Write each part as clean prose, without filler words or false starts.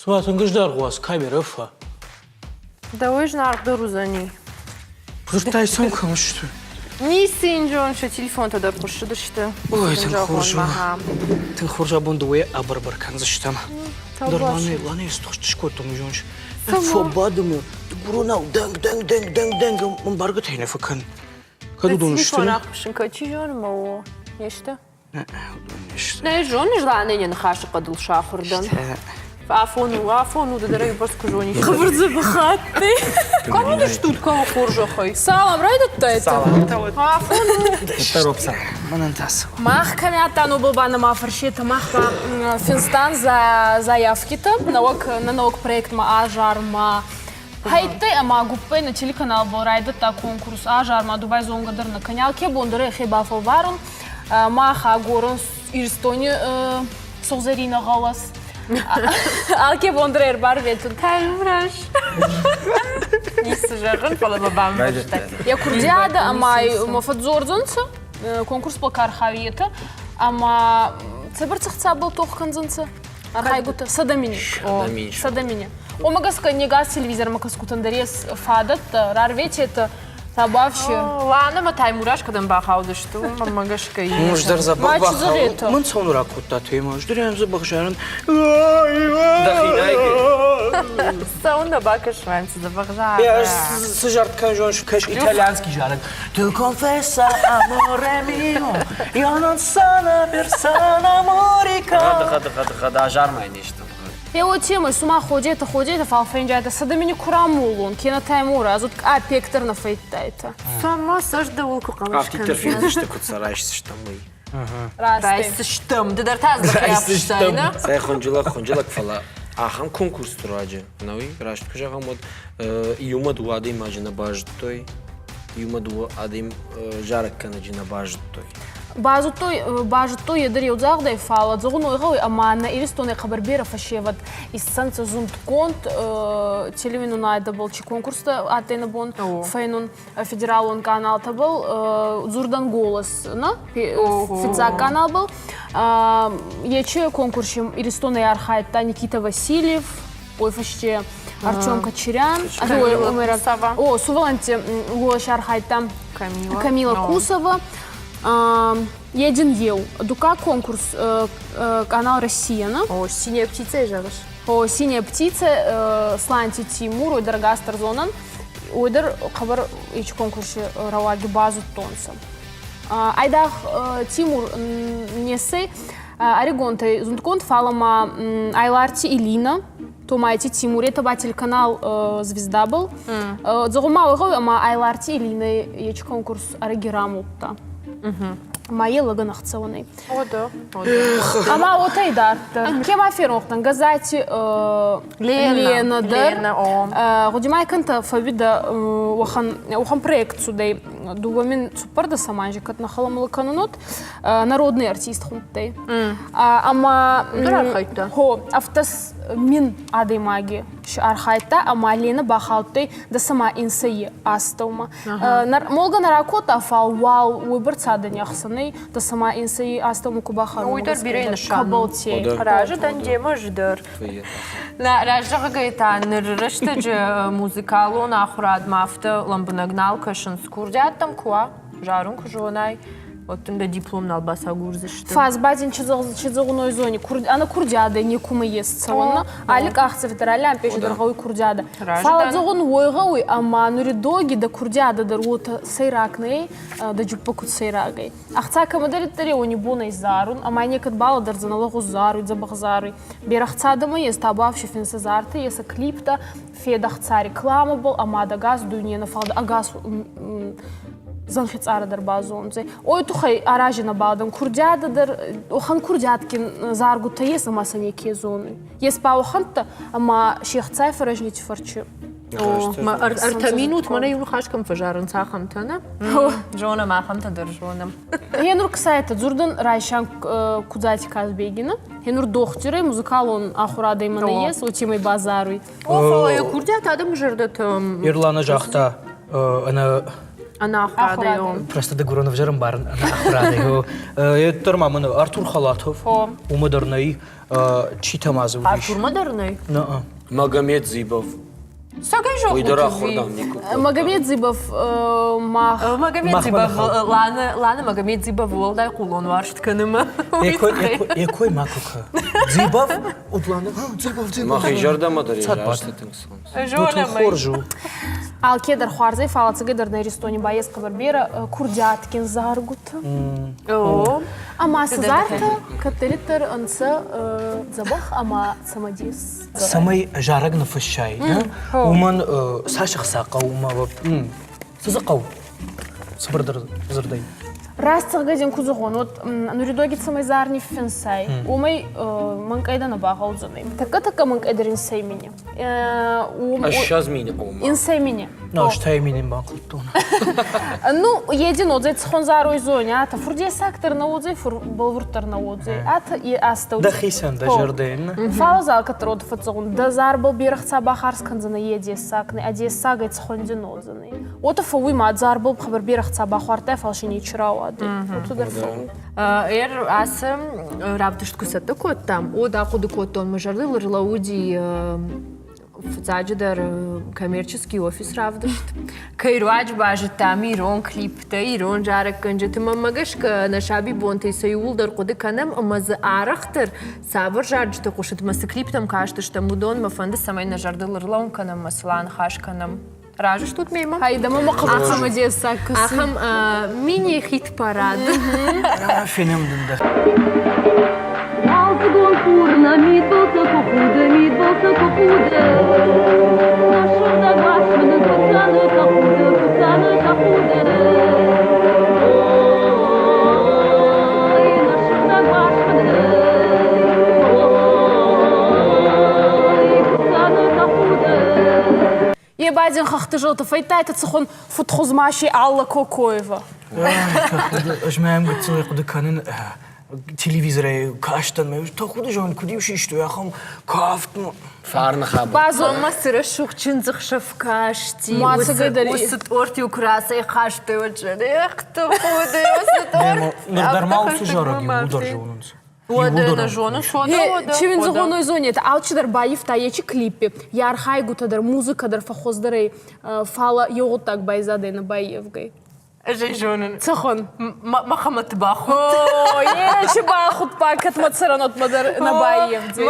Цыма тынг ыздӕргъуӕц камерӕ фӕ. Дӕуӕй зынаргъдӕр уыдзӕни. Дзырдтай сӕм кӕм сты? Ницы йын зонын, сӕ телефонтӕ дӕр хъуысыдысты. Ой, тынг хорз у. Тынг хорз абон дыууӕ абыр-быр кӕндзыстӕм. Дӕр Ланӕ, Ланӕ стыхст скодтон, уый зоныс. Фӕбады мӕ, дыгуронау дӕнг, дӕнг, дӕнг, дӕнг, дӕнг, ӕмбаргӕ та йӕ нӕ фӕкӕн. Кӕд уыдон сты? Телефон ахуыссын кӕн, чи зоны мӕ у. Не сты? Нӕ зоныс, Ланӕ йӕ ныхасы хъӕдыл сахуыр дӕн. Афон у, афон у, ды дӕр ӕй бӕрц куы зонис. Хъыбырдзы быхатты. Кӕм уыдыстут, кӕм хорзӕхӕй? Салам райдыдтай? Салам. Афон у. Мӕнӕн та цы? Мах кӕмӕ Нобел баныма фӕрсетӕ, мах ба финстан за заявкитӕ нӕуӕг на нӕуӕг проектмӕ азарма. Хӕйттӕй ӕма гуппӕй на телеканалбӕл райдӕдта конкурс азарма Дубай зонгӕ дӕр нӕ кӕни. Алке бон дӕр ӕхе бафӕлварун. Мах агорун Иристони сугъзӕрийнӕ гъӕлӕс. Алке бон дӕр ӕрбарветун. Таймураз. Ницы зӕгъын, фӕлӕ мӕ бамбӕрстай. Йӕ курдиадӕ ӕма ма фӕдздзордзӕнцӕ конкурсбӕл ка архайуетӕ ӕма цӕбӕр цӕхцабӕл тох кӕндзӕнцӕ? Архайгутӕ 100 мини. 100 мини. Уомӕ гӕсгӕ не гас телевизормӕ кӕсгутӕн дӕр ес фадӕттӕ, рарвететӕ Табавши. Лана ма Таймураз кӕдӕм бахаудысты, уымӕ гӕсгӕ Ӕз дӕр дзӕбӕх бахауд. Мын цӕуын ракодта темӕ. Ӕз дӕр ӕм дзӕбӕх зарын. Цӕуын нӕ бакӕсмӕ, цы дзӕбӕх зарын. Цы зард кӕн зоныс, кӕс итальянский зарӕг. Tu confessa amore mio, io non sono persona amorica. Гъӕд, гъӕд, гъӕд, гъӕд, азармӕ не стӕм. Еу темӕ цума ходетӕ, ходетӕ, фал фӕнджайтӕ сӕдӕ мини ку рамолун, кенӕ Таймураз, вот къапек дӕр нӕ фӕйдтайтӕ. Сама сӕз дӕуыл куы хъӕлӕс Афтиддӕр фендзысты, куыд сӕ райсдзыстӕм, уый. Райсдзыстӕм. Ды дӕр та райсдзыстӕм. Цӕй хынджылӕг, хынджылӕг, фӕлӕ ахӕм конкурсты руаджы, ӕнӕуи, раст куы зӕгъӕм, уӕд иумӕ дыууӕ адӕймаджы нӕ базыдтой, иумӕ дыууӕ адӕм зарӕггӕнӕджы нӕ базыдтой. Базудтой, базудтой е дӕр еудзагъдӕй, фал зӕгъун уой гъӕуй, ӕма нӕ Иристони хъӕбӕр берӕ фӕсевӕд иссӕнцӕ зундгонд телеуинунадӕбӕл чи конкурстӕ адтӕй нӕ бон фенун федералон каналтӕбӕл дзурдан голос на фиццаг каналбӕл. Ечи конкурси Иристонӕй архайдта Никита Васильев, ой фӕсте Артем Кочерян, о, сувӕллӕнтти голос архайдта Камила Кусова. Един еу. Дуккаг конкурс канал Россия, на? О, «Синяя птица» зӕгъыс? О, «Синяя птица», Сланти Тимур, ой дӕр Гастарзонӕн, ой дӕр хъӕбӕр ечи конкурси рауаги базудтонцӕ. Айдагъ Тимур несӕй ӕригонтӕй зундгонд, фал ма Айларти Илина, Томайти Тимур, это ба телеканал «Звезда» был. Зӕгъун ма гъӕуй, ӕма Айларти Илина ечи конкурс ӕрӕги рамулдта. Ма е лӕгӕн ӕхцӕуӕнӕй. Ӕма уотӕ идарддӕр. Ке ма феронх дӕн, Газати Лена дӕр. Гъуди кӕнтӕ фӕууидӕ уӕхӕн уӕхӕн проект цудӕй 2014 анзи, кӕд нӕ хӕлӕмӕлӕ кӕнунот, народный артист хундтӕй. Ӕма хо ӕфтӕс мин адӕймаги архайдта ӕма Лена бахаудтӕй дӕсӕма инсӕйи астӕумӕ. Молгӕ нӕ ракодта, фал уал уойбӕрцӕ адӕни ӕхсӕнӕй дӕсӕма инсӕйи астӕумӕ ку бахауй. Уый дӕр бирӕ нысан. Разы дӕн демӕ дӕр. Нӕ раззӕгъгӕй та ныр рӕстӕджы музыкалон ахуырадмӕ афтӕ лӕмбынӕг нал кӕсынц. Курдиаттӕм куы уа, зарын куы зонай, уӕд дын дӕ диплом нал бацагурдзысты. Фӕзбадин чидзӕгъуной зони, ӕнӕ курдиадӕй некумӕ ес цӕуӕнна. Али къахдзӕф дӕр, али ампеси дӕр гъӕуй курдиадӕ. Фал зӕгъун уой гъӕуй, ӕма нури доги дӕ курдиадӕ дӕр уотӕ сӕйраг нӕй, дӕ джиппа куд сӕйраг ӕй. Ӕхца кӕмӕдӕриддӕр уони бонӕй зарун, ӕма некӕд балӕдӕрдзӕнӕ лӕгъуз заруй, дзӕбӕх заруй. Берӕ ӕхцадӕмӕ ес табуафси финсӕ зартӕ, ес клиптӕ, федӕхца рекламӕбӕл ӕма ӕгас дуйне нӕ, фал ӕгас зӕнхи цъарӕ дӕр базондзӕй. Ой туххӕй арази нӕбал дӕн курдиадӕ дӕр, уӕхӕн курдиадгин заргутӕ ес ӕма сӕ неке зонуй. Ес ба уӕхӕнттӕ ӕма се хцай фӕрӕзнити фӕрчи. Ӕртӕ минут мӕнӕ иу ныхас кӕм фӕзарынц, ахӕмтӕ, нӕ? Зонӕм, ахӕмтӕ дӕр зонӕм. Гъенур ксайта дзурдӕн райсӕн Кудзати Казбегина. Гъенур дохтирӕй музыкалон ахурадӕй мӕнӕ ес, уотемӕй базаруй. О, фӕлӕ йӕ курдиат адӕмы зӕрдӕтӕм. Ерлана загъта, ӕнӕ. Ӕнахурадӕй. Просто дыгурон ӕвзӕр ӕмбарын ӕнахурадӕй. Дӕр ма мын Артур Халатов, уымӕ дӕр нӕй. Чи та ма дзы уыдис? Артурмӕ дӕр нӕй? Нӕ. Магомед Зибов. Сагай Уый дӕр ахуырдам никуы. Магомед Зибов мах... Магомед Зибов, Ланы, Ланы Магомед Зибов уӕлдай хъулон уарзт кӕны мӕ. Йӕ кой ма куы кӕ. Зибов, Удланы, Зибов, Зибов. Махи зӕрдӕмӕ дӕр йӕ азты тынг цӕуынц. Хорз у. Алкедӕр хуарзӕй, фал ӕцӕгӕйдӕр нӕ Иристони ба ес хъӕбӕр берӕ курдиатгин заргутӕ. Ӕма сӕ зартӕ кӕддӕриддӕр ӕнцӕ дзӕбӕх ӕма цӕмӕдес. Цӕмӕй зарӕг ныффыссай, уымӕн цас ӕхца хъӕуы, уымӕ цы дзы хъӕуы? Цыбырдӕр дзырдӕй. Раст зӕгъгӕ дин ку зӕгъон, вот нуридоги цӕмӕй зар ниффинсай, уомӕй мӕнкъӕй дӕ нӕ багъӕудзӕнӕй. Тӕккӕ-тӕккӕ мӕнкъӕй дӕр инсӕй мини. Ӕссӕдз мини ома. Инсӕй мини. Ну, ӕстай мини бакодтон. Ну, един одзей цхон зарой зоне, ата фурдесаг дӕр нӕ уодзӕй, фур бӕлвурддӕр нӕ уодзӕй. Ата и астӕу. Дӕхицӕн дӕ зӕрдӕ. Фал зал кӕддӕр фӕццӕгъун, дӕ зарбӕл берӕ хца бахарз кӕндзӕнӕ е дессаг не, а дессагӕй цхонди нодзӕнӕй. Уотӕ фӕууй ма зарбӕл хъӕбӕр берӕ хца бахуардтай, фал си нечи рауадӕй. Уотӕ дӕр фӕууй. Эр ацы равдыст куы цӕттӕ кодтам, уӕд ахъуыды кодтон, мӕ зӕрдыл ӕрлӕууыди фыццаджыдӕр коммерческий офис равдыст. Кӕй руаджы базыдтам ирон клиптӕ, ирон зарӕггӕнджыты. Мӕнмӕ гӕсгӕ, нӕ сабибонтӕй сӕ иууылдӕр хъуыды кӕнӕм ӕмӕ дзы арӕхдӕр цавӕр зарджытӕ хъуысыд ӕмӕ цы клиптӕм кастыстӕм, уыдон мӕ фӕнды, цӕмӕй нӕ зӕрдыл ӕрлӕууын кӕнӕм ӕмӕ сыл аныхас кӕнӕм. Разы стут мемӕ? Хайдама ма хъӕбӕр цымыдисаг Ахӕм мини-хит-парад. Фенӕм дын дӕ. Уалдзыгон хур нӕ мидбылты куы худы, мидбылты куы худы. Нӕ сыгъдӕг уарзт нын куы кӕны тӕхуды, куы кӕны тӕхуды. Ой, нӕ сыгъдӕг уарзт нын, ой, куы кӕны тӕхуды. Е ба дин хӕхты зылты фӕйдтайтӕ цыхуын фудхуз маши Алла Кокоева. Ӕз мӕм гыццылӕй хъуыды кӕнын телевизорӕй кастӕн, мӕ тӕхуды зон, куыд-иу систой ахӕм кафт. Фарны хабар. Базон ма цы рӕсугъд чындзыхсӕв касти. Уыцы торт-иу куы рацӕйхастой, уӕд эх, тӕхуды, уыцы торт. Ныр дӕр ма уыцы зарӕг иууылдӕр зонынц. Уӕдӕ нӕ зоныс, уӕдӕ, уӕдӕ. Чи мин зӕгъоной зонетӕ, алчидӕр байивта ечи клиппи, йӕ архайгутӕ дӕр, музыкӕ дӕр фӕххуӕздӕр ӕй, фалӕ еу гъуддаг байзадӕй нӕ баййевгӕй. Ӕз ӕй зонын. Цӕхуӕн? Мӕхӕмӕты бахудт. О, ечи бахудт ба, кӕд мӕ цӕрӕнотмӕ дӕр нӕ баййевдзӕй.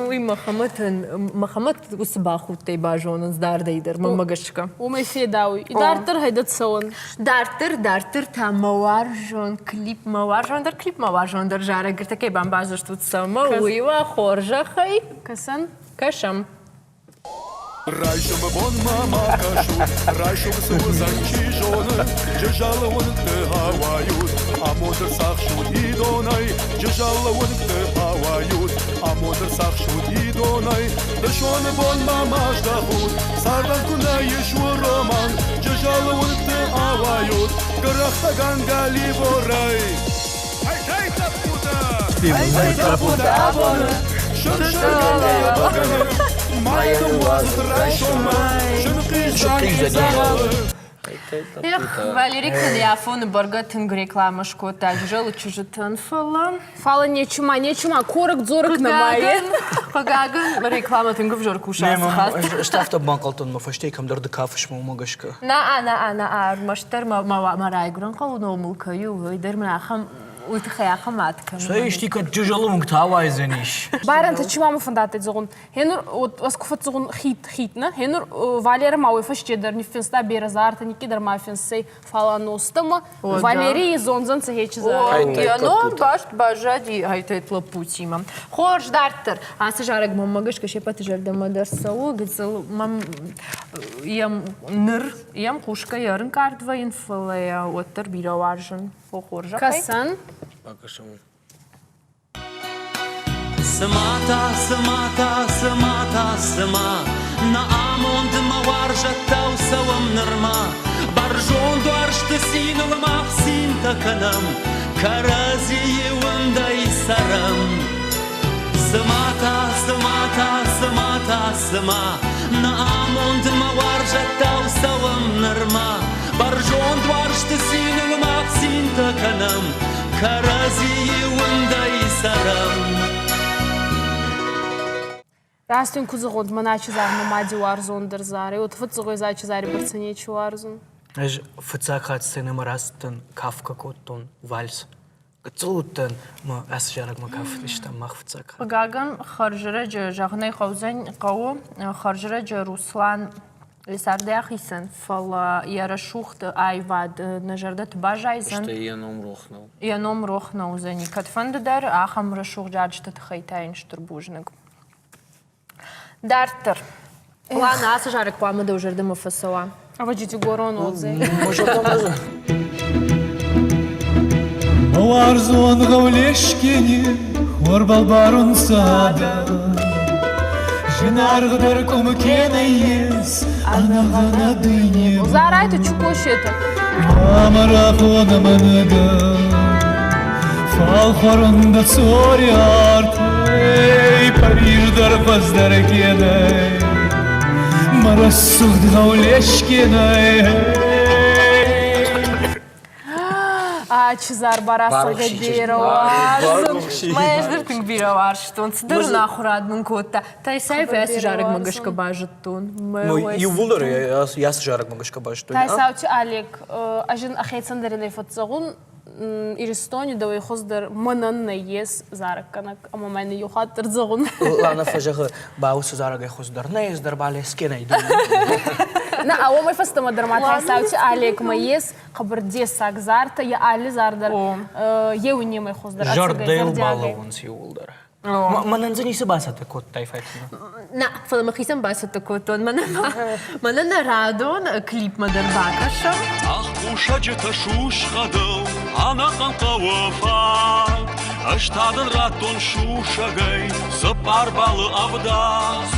Уый Мӕхӕмӕтӕн, Мӕхӕмӕт уыцы бахудтӕй базонынц дардӕй дӕр, мӕнмӕ гӕсгӕ. Уымӕй федауй. Идарддӕр гъӕйдӕ цӕуӕн. Дарддӕр, дарддӕр та мӕ уарзон клип, мӕ уарзондӕр клип, мӕ уарзондӕр зарӕг ӕртӕккӕй бамбазырстут цӕмӕ, уый уӕ хорзӕхӕй. Кӕсӕн? Кӕсӕм. Райсомы бонмӕ ма кӕсут, райсом цы уыдзӕн, чи зоны, Джызӕлы уынгты ауайут, амонд ӕрцахсут идонӕй. Джызӕлы уынгты ауайут, амонд ӕрцахсут идонӕй. Дысоны бонмӕ ма здӕхут, цардӕн куы нӕ ис уромӕн, Джызӕлы уынгты ауайут, гӕрӕхтӕгӕнгӕ ливорӕй. Ай-тай, лӕппутӕ! Ай-тай, лӕппутӕ, абоны сыр-сыргӕнгӕ йӕ бакӕны, Ма йын уадзут райсоммӕ, сынхъиздзӕн дзӕгъӕлы. Эх, Валерик нын йӕ афоны бӕргӕ тынг рекламӕ скодта Джызӕлы чызджытӕн, фӕлӕ... Фӕлӕ нечима, нечима, корок-дзорок нӕмайы. Хъыгагӕн, рекламӕ тынг ӕвзӕр кусы ацы хатт. Ӕз та афтӕ банхъӕлдтон, мӕ фӕстейы кӕмдӕр ды кафыс мӕ уымӕ гӕсгӕ. На-а, на-а, на-а, ӕрмӕстдӕр мӕ райгуырӕн хъӕуы номыл кӕй у, уый дӕр мын ахӕм уый тыххӕй ахӕм ад кӕны. Цӕй, исти кӕд Джызӕлы уынгты ауайдзӕнис. Барӕнтӕ чи ма мӕ фӕндадтӕй зӕгъун, Хенур вот ӕз ку фӕццӕгъун хит хит нӕ хенур Валера ма уой фӕсте дӕр ниффинста берӕ зартӕ, никки дӕр ма финсӕй, фал ӕностӕмӕ Валерийи зондзӕнцӕ хечи зар. Йӕ ном баст баззади Айтайт лӕппутимӕ. Хорз, дарддӕр. Ацы зарӕг мӕнмӕ гӕсгӕ се ппӕты зӕрдӕмӕ дӕр цӕуы. Гыццыл мӕм йӕм ныр йӕм хъусгӕйӕ ӕрынкъард вӕййын, фӕлӕ йӕ уӕддӕр бирӕ уарзын. О, хорзӕхӕй. Кӕсӕн. Бакӕсӕм. Цыма та, цыма та, цыма та, цыма Нӕ амонд мӕ уарзӕттау цӕуӕм нырма. Бӕрзонд уарзты циныл мах цинтӕ кӕнӕм, Кӕрӕдзийы уындӕй цӕрӕм. Цыма та, цыма та, цыма та, цыма Нӕ амонд мӕ уарзӕттау цӕуӕм нырма. Бӕрзонд уарзты циныл мах цинтӕ кӕнӕм, кӕрӕдзийы уындӕй цӕрӕм. Раст ин ку зӕгъон, мӕнӕ чи зар мӕ мади уарзондӕр зар. Вот фиццагой зачи зари бӕрцӕ нечи уарзун. Ӕз фыццаг хатт сценӕмӕ рацыдтӕн, кафгӕ кодтон вальс. Гыццыл уыдтӕн мӕ ацы зарӕгмӕ кафтыстӕм мах фыццаг хатт. Хъыгагӕн, хӕрзӕрӕджы зӕгъын ӕй хъӕудзӕн хъӕуы, хӕрзӕрӕджы Руслан йӕ цардӕй ахицӕн, фӕлӕ йӕ рӕсугъд аивад нӕ зӕрдӕты баззайдзӕн. Стӕй йӕ ном рох нӕу. Йӕ ном рох нӕ уыдзӕни. Кӕдфӕнды дӕр ахӕм рӕсугъд зарджыты тыххӕй та йын стыр бузныг. Дарддӕр. Лана, ацы зарӕг хъуамӕ дӕу зӕрдӕмӕ фӕцӕуа. Ӕвӕджиты горон отзӕй. Уарзон гъӕулескени хорбӕл барунцӕ адӕм. Зынаргъдӕр къум ке нӕййес, ӕнӕгъӕнӕ дуйне. Зарайты чукошеты. Мама рахона мӕнӕгӕ, фал хуӕрун дӕ цори артӕй, Париж дӕр хуӕздӕр ке нӕй, мӕ рӕсугъд гъӕулеске нӕй. Чызар барасыгъы бирӕ уарзын. Мӕ ӕз дӕр тынг бирӕ уарзтон. Цыдӕр ын ахуырад мын кодта. Тайсаев ацы зарӕгмӕ гӕсгӕ базыдтон. Иууылдӕр ацы зарӕгмӕ гӕсгӕ базыдтой. Тайсаути Олег, ӕз ын ӕхецӕн дӕр ин фӕццӕгъун, Иристони дӕуӕй хуыздӕр мӕнӕн нӕййес зарӕггӕнӕг ӕма мӕнӕ еу хатт дӕр зӕгъун. Лана фӕзӕгъы, ба уыцы зарӕгӕй хуыздӕр нӕййес дӕр балеске нӕй. На, а уомӕй фӕстӕмӕ дӕр ма Тайсаути Олегмӕ ес хъӕбӕр дессаг зартӕ, е алли зар дӕр еу иннемӕй хуыздӕр. Зӕрдӕйыл балӕууынц иууылдӕр. Мӕнӕн дзы ницы бацӕттӕ кодтай, Фатимӕ? Нӕ, фӕлӕ мӕхицӕн бацӕттӕ кодтон. Мӕнӕ нӕ радон клипмӕ дӕр бакӕсӕм. Ӕххусаджытӕ сусхъӕдыл ӕнӕхъӕн хъӕуы фаг. Ӕз та дын радтон сусӕгӕй цыппар балы ӕвдадз.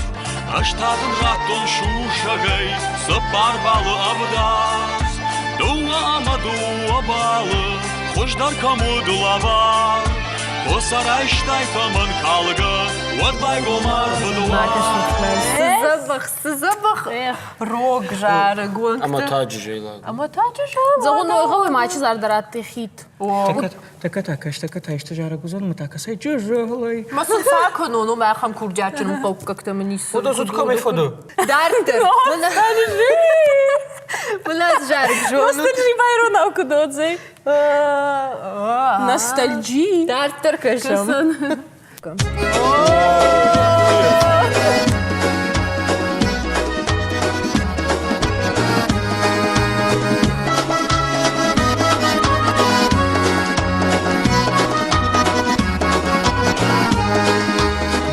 Ӕз та дын радтон сусӕгӕй цыппар балы ӕвдадз. Дыууӕ ӕмӕ дыууӕ балы хуыздӕр кӕм уыд лӕвар. Куы сӕ райстай тӕмӕн калгӕ, уӕд байгом арвы дуар. Цы дзӕбӕх, цы дзӕбӕх рог зарӕг уӕнгты. Ӕмӕ та джызӕйлаг. Ӕмӕ та джызӕйлаг. Зӕгъун, гъӕуй ма чи зар дӕр адтӕй хит. Тӕккӕ та кӕс, тӕккӕ та исты зарӕг уыдзӕн, ӕмӕ та кӕсай джызӕлӕй. Ма сын фӕкӕнон, уым ахӕм курдиатджын хъӕуккӕгтӕ мын ницы. Уыдон суд кӕмӕй фӕды? Дарддӕр. Мӕнӕ зарӕг зонут. Ностальжи байронау куыд одзӕй. Ностальджи. Дарддӕр кӕсӕм.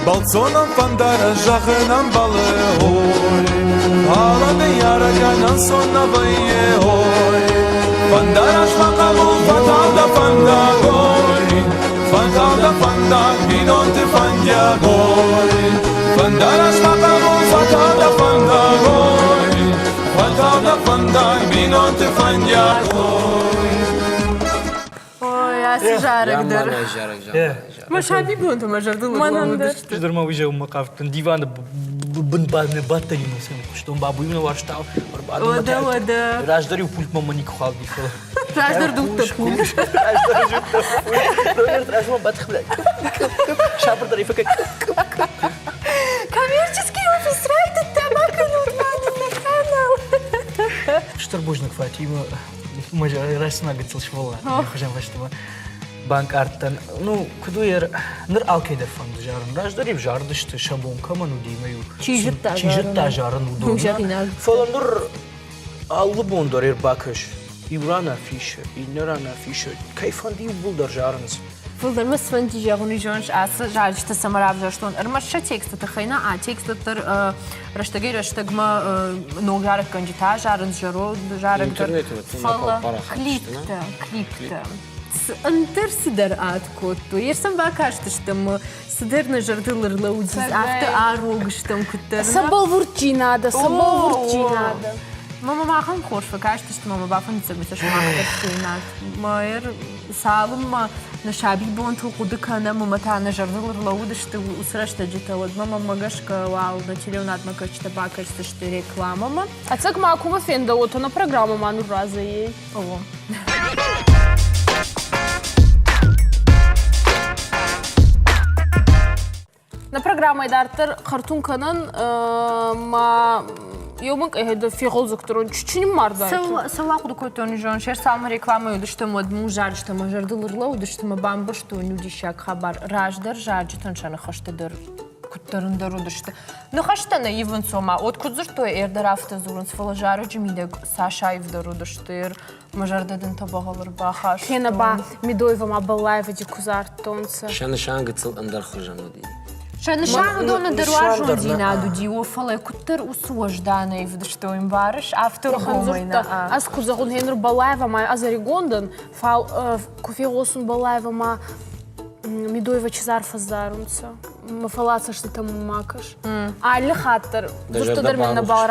Бӕлццонӕн фӕндара зӕгъын ӕмбӕлы, ой, Фӕлӕ ныййарӕгӕн ӕнцон нӕ вӕййы, ой. Фӕндараст мӕ хъӕбул, фӕтау дӕ фӕндаг, ой. Фӕтау дӕ фӕндаг, бинонты фӕндиаг, ой. Фӕндараст мӕ хъӕбул, фӕтау дӕ фӕндаг, ой. Фӕтау дӕ фӕндаг, бинонты фӕндиаг, ой. Ой, ацы зарӕг дӕр. Мӕ сабибонты мӕ зӕрдыл ӕрлӕууыдысты. Ӕз дӕр ма уый зӕгъынмӕ хъавыдтӕн. Диваны бын бадтӕн-иу сӕм хъуыстон, бабу-иу нӕ уарзта. Уӕдӕ, уӕдӕ. Раздӕр-иу пультмӕ мӕ никуы халди, фӕлӕ. Раздӕр дудтӕ пульт. Раздӕр дудтӕ пульт. Размӕ бадхмӕ. Сабырдӕр ифӕкӕ. Коммерческий офис райдыдта, ма кӕнут ма нын канал. Стыр бузныг, Фатима. Мӕ рӕстмӕ гыццыл сывӕллӕтты хуызӕн фӕстӕмӕ банкъардтӕн. Ну, куыд у ныр алкӕй дӕр фӕнды зарын. Раздӕр-иу зардысты, сӕ бон кӕмӕн уыди, ӕмӕ-иу чи зыдта, чи зыдта зарын уыдон. Фӕлӕ ныр алы бон дӕр ӕрбакӕс, иу ран афисы, иннӕ ран афисы, кӕй фӕнды иууылдӕр зарынц. Фылдӕр мӕ сфӕнди зӕгъын, уый зоныс, ацы зарджытӕ цӕмӕ равзӕрстон. Ӕрмӕст сӕ тексты тыххӕй нӕ, а тексты дӕр рӕстӕгӕй-рӕстӕгмӕ ног зарӕггӕнджытӕ зарынц, зӕронд зарӕг дӕр. Фӕлӕ клиптӕ, клиптӕ. Ӕндӕр цыдӕр ад кодтой. Ер сӕм бакастыстӕм, цыдӕр нӕ зӕрдыл ӕрлӕууыдис, афтӕ арог стӕм куыддӕр. Сӕ бӕлвырдджинадӕ, сӕ бӕлвырдджинадӕ. Мӕ махӕн хорз фӕкастысты, мӕ бафӕндыд сӕ сымах дӕр фенат. Мӕ цалынмӕ нӕ сабибонтыл хъуыды кӕнӕм ӕмӕ та нӕ зӕрдыл ӕрлӕууыдысты уыцы рӕстӕджытӕ, уӕдмӕ мӕнмӕ гӕсгӕ уал нӕ телеуынадмӕ кӕсджытӕ бакӕсдзысты рекламӕмӕ. Ӕцӕг ма кумӕ фендӕуотӕ нӕ программӕ ма нур разӕй. О. Нӕ программӕй дарддӕр хӕртун кӕнӕн ма еу мӕнкъӕй фегъолдзугдӕрон чи ниммардайтӕ? Цӕуыл ахъуыды кодтон, зон, се рцалмӕ рекламӕйы уыдыстӕм, уӕд му зарджытӕ мӕ зӕрдыл ӕрлӕууыдысты мӕ бамбӕрстон иу диссаг хабар. Раздӕр зарджытӕн сӕ ныхӕстӕ дӕр куыддӕр ӕндӕр уыдысты. Ныхӕстӕ нӕ ивынц, ома, от куыд дзырдтой, ӕрдӕр афтӕ дзурынц, фӕлӕ зарӕджы мидӕг цас аивдӕр уыдысты, Мӕ зӕрдӕ дын тӕбӕгъыл ӕрбахастон. Кенӕ ба Медоева ма Баллаевади ку зардтонцӕ. Сӕ нысан гыццыл ӕндӕрхуызӕн уыди. Сӕ нысан уыдоны дӕр уарзондзинад уыди, о, фӕлӕ куыддӕр уыцы уӕзданӕй ӕвдыстой, ӕмбарыс, афтӕ ргомӕй нӕ. Ӕз ку зӕгъун, гъенур Баллаева ма ӕз ӕригон дӕн, фал ку фегъосун Баллаева ма Медоева чи зар фӕззарунцӕ. Мӕ фӕллад цӕстытӕм ма кӕс. Алы хатт дӕр дзырдтӕ дӕр мӕн нӕбал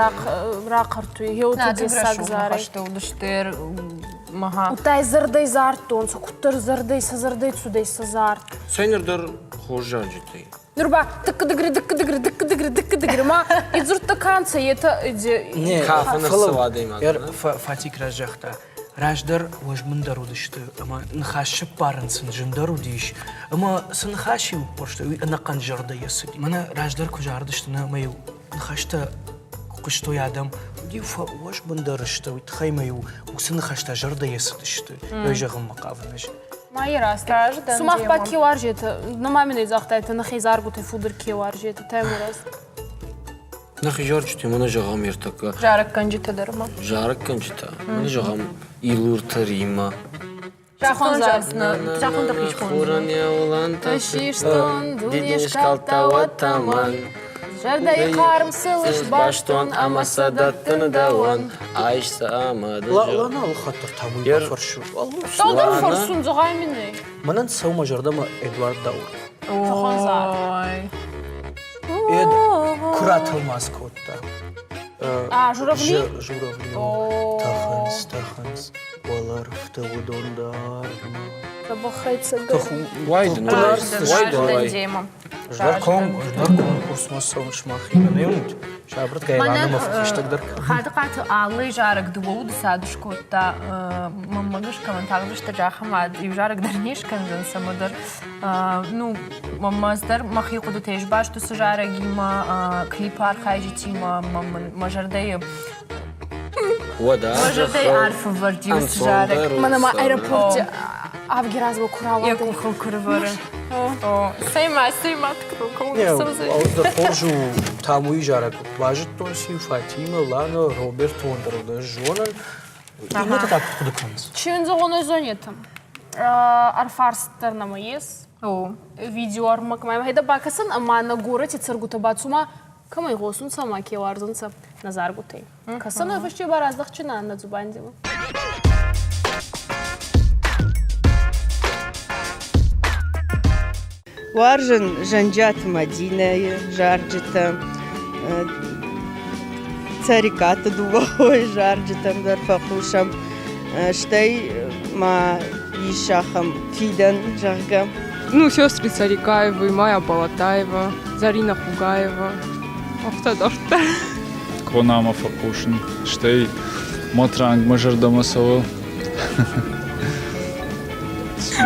рахъӕртуй. Гъеуотӕ дессаг зарӕй. Удтай зӕрдӕй зардтонцӕ, куддӕр зӕрдӕй, сӕ зӕрдӕй цудӕй сӕ зард. Цӕй ныр дӕр хорз зарджытӕй. Нур ба дыккдыгры дыккдыгры дыккдыгры дыккдыгры ма и дзурдтӕ ка нцӕ, етӕ Кафын ӕрцӕуа адӕймаг. Фатик разагъта, Раздӕр уӕзмындӕр уыдысты ӕмӕ ныхас сӕппарын сын зындӕр уыдис. Ӕмӕ цы ныхас-иу ӕппӕрстой, уый ӕнӕхъӕн зӕрдӕйӕ цыди. Мӕнӕ раздӕр куы зарыдысты, нӕ ӕмӕ-иу ныхӕстӕ хъуыстой адӕм, уыд-иу фӕуӕзбындӕр сты, уый тыххӕй ма-иу уыцы ныхӕстӕ зӕрдӕйӕ цыдысты. Уый зӕгъынмӕ хъавын ӕз. Ма е раст. Сумах ба ке уарзетӕ? Нӕ ма мин ӕй загътайтӕ, нӕхе заргутӕй фулдӕр ке уарзетӕ, Таймураз? Нӕхи зарджытӕ мӕнӕ зӕгъӕм ӕртӕккӕ. Зарӕггӕнджытӕ дӕр ма. Зарӕггӕнджытӕ. Мӕнӕ зӕгъӕм Илурты Риммӕ. Зӕххон зӕххон дӕхи Хурӕн йӕ уылӕнтӕ Систон, дуне скалдта уӕд тӕмӕн. Зӕрдӕйы хъарм сыл сбастон ӕмӕ сӕ дӕттын дӕуӕн. Айс сӕ ӕмӕ дын Лана алыхатт дӕр та уый бафӕрсы. Дӕу дӕр фӕрсун, зӕгъай мин ӕй. Мӕнӕн цӕуы мӕ зӕрдӕмӕ Эдуард Даур. Цӕхуӕн зар? Эд куы ратӕлмац кодта. А, журавли? Журавли. Тӕхынц, тӕхынц, уӕлӕрвты уыдон дӕр. Уай дын, уай дын, уай. Ждар конкурсмӕ цӕуын сымахимӕ не уыд? Сабыргай Иваномӕ фӕхӕстӕгдӕр Хадыхъаты Аллайы зарӕг дыууӕ уды цад скодта. Мӕнмӕ гӕсгӕ мын тагъд ахӕм иу зарӕг дӕр не скӕндзӕн цӕмӕдӕр. Ну, мӕ дӕр мӕхи хъуыдытӕй сбаст уыцы зарӕгимӕ, клипы архайджытимӕ, мӕ зӕрдӕйы Уӕдӕ мӕ зӕрдӕйы арф ӕвӕрд и уыцы зарӕг. Мӕнӕ ма аэропорты авги размӕ куы рауадӕй. Йӕ къухыл куы рывӕры. Цӕй-ма, цӕй-ма, Дӕ хорз у, Тамуйы зарӕг базыдтон сиу Фатимӕ, Лана, Роберт Уондеры дӕ зонын. Иннӕтӕ та куыд хъуыды кӕнынц? Чындзыгъоны зонетӕм. Ӕрфарст дӕр нӕма ес. Видеоӕрмӕгмӕ ма бакӕсӕн ӕма нӕ горӕти цӕргутӕ ба цума кӕмӕй гъосунцӕ ӕма ке уарзунцӕ нӕ заргутӕй. Кӕсӕн уой фӕсте ба раздӕхчина нӕ дзубандимӕ. Уарзын Зӕнджиаты Мадинӕйы зарджытӕ, Цӕрикъаты дыууӕ хойы зарджытӕм дӕр фӕхъусӕм. Стӕй ма ис ахӕм фидӕн, зӕгъгӕ. Ну, сестры Царикаевы, Майя Балатаева, Зарина Хугаева. Афтӕ дарддӕр. Къонамӕ фӕхъусын, стӕй Матранг мӕ зӕрдӕмӕ цӕуы.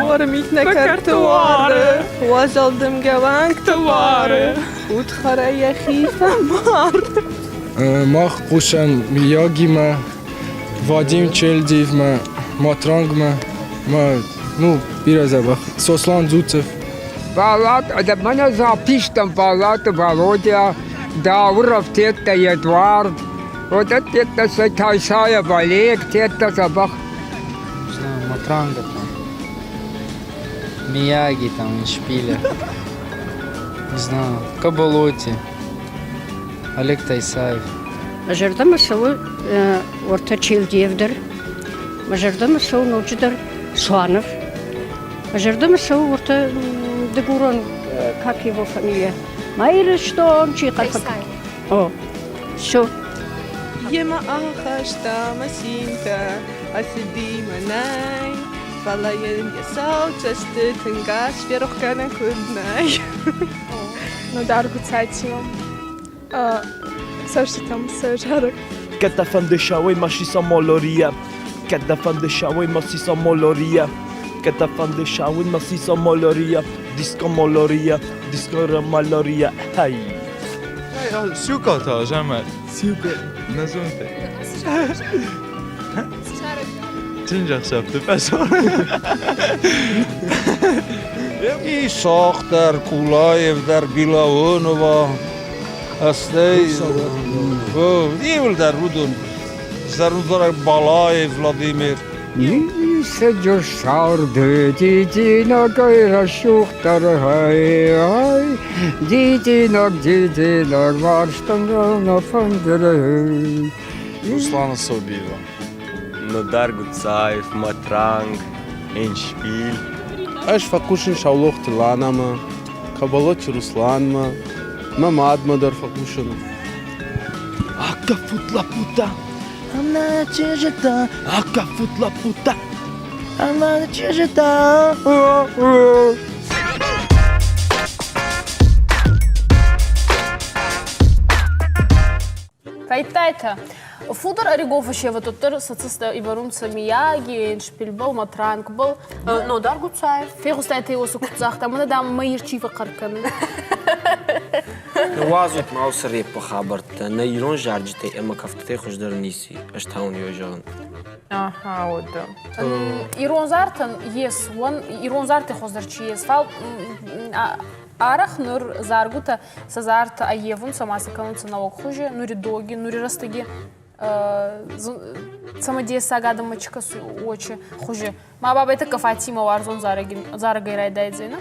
Уары мит нӕ кӕрты уары, уазал дымгӕ уӕнгты уары, удхарӕй йӕхи фӕмары. Мах хъусӕм Миягимӕ, Вадим Чельдиевмӕ, Матрангмӕ, мӕ, ну, бирӕ дзӕбӕх. Сослан Дзуцев. Балат, мӕнӕ запистӕм Балаты Валодя, Дауыров тедта Эдуард, вот это Тайсаев Олег, тедта дзӕбӕх. Знаю, Матранга там, Мияги там, Шпиля, не знаю, Кабалоти, Олег Тайсаев. Мӕ зӕрдӕмӕ цӕуы уӕртӕ Челдиев дӕр, мӕ зӕрдӕмӕ цӕуы ноджыдӕр Суанов, мӕ зӕрдӕмӕ цӕуы уӕртӕ дыгурон, как его фамилия, Ма Ирыстон, чи О, все. Йемӕ ахаста мӕ цинтӕ, ацыди мӕнӕй, фӕлӕ йын йӕ сау цӕстыты нгас ферох кӕнӕн куыд нӕй. Нодар Гуцатимӕ цӕстытӕм сӕ зарӕг. Кӕд дӕ фӕнды сауӕй ма сиса молория, Кӕд дӕ фӕнды сауӕй ма сиса молория, Кӕд дӕ фӕнды сауӕй ма сиса молория, Диско молория, диско малория, хай. Сюката, жамӕ. Сюка, нӕ зонте. Чинжахсапты пӕсор. Исах дӕр, Кулаев дӕр, Билаонова, стӕй иуылдӕр уыдон. Зӕронд Балаев Владимир. Исӕджы сӕрды дидинӕгӕй рӕсугъддӕр хай, дидинӕг, дидинӕг уарзтӕн нӕ фӕндырӕй. Руслана Собиева. Нодар Гуцаев, Матранг, Эншпиль. Ӕз фӕхъусын Саулохты Ланамӕ, Кабалоти Русланмӕ, мӕ мадмӕ дӕр фӕхъусын. Акафут лапута, она чижета, акафут лапута, она чижета. Фӕйдтайтӕ. Фулдӕр ӕригон фӕсевӕд уӕддӕр сӕ цӕстӕ ивӕрунцӕ Мияги, Эншпильбӕл, Матрангбӕл. Нодар Гуцаев. Фегъустайтӕ уоцы куд загъта, мӕнӕ, дам, мӕ чи фӕхъӕр кӕны. Ныууадзут ма уыцы реппы хабӕрттӕ. Нӕ ирон зарджытӕй ӕмӕ кӕфтытӕй хуыздӕр ницы. Ӕз та уын йой зӕгъын. Аха, уӕдӕ. Ирон зартӕн ес, уӕн ирон зартӕ хуыздӕр чи ес, фал арӕх нур заргутӕ сӕ зартӕ ӕййевунцӕ ма сӕ кӕнунцӕ нӕуӕг хузи, нури доги, нури рӕстӕги цӕмӕдессаг адӕммӕ чи кӕсуй, уочи хузи. Ма бабӕй тӕккӕ Фатима уарзон зарӕгӕй райдайдзӕнӕ.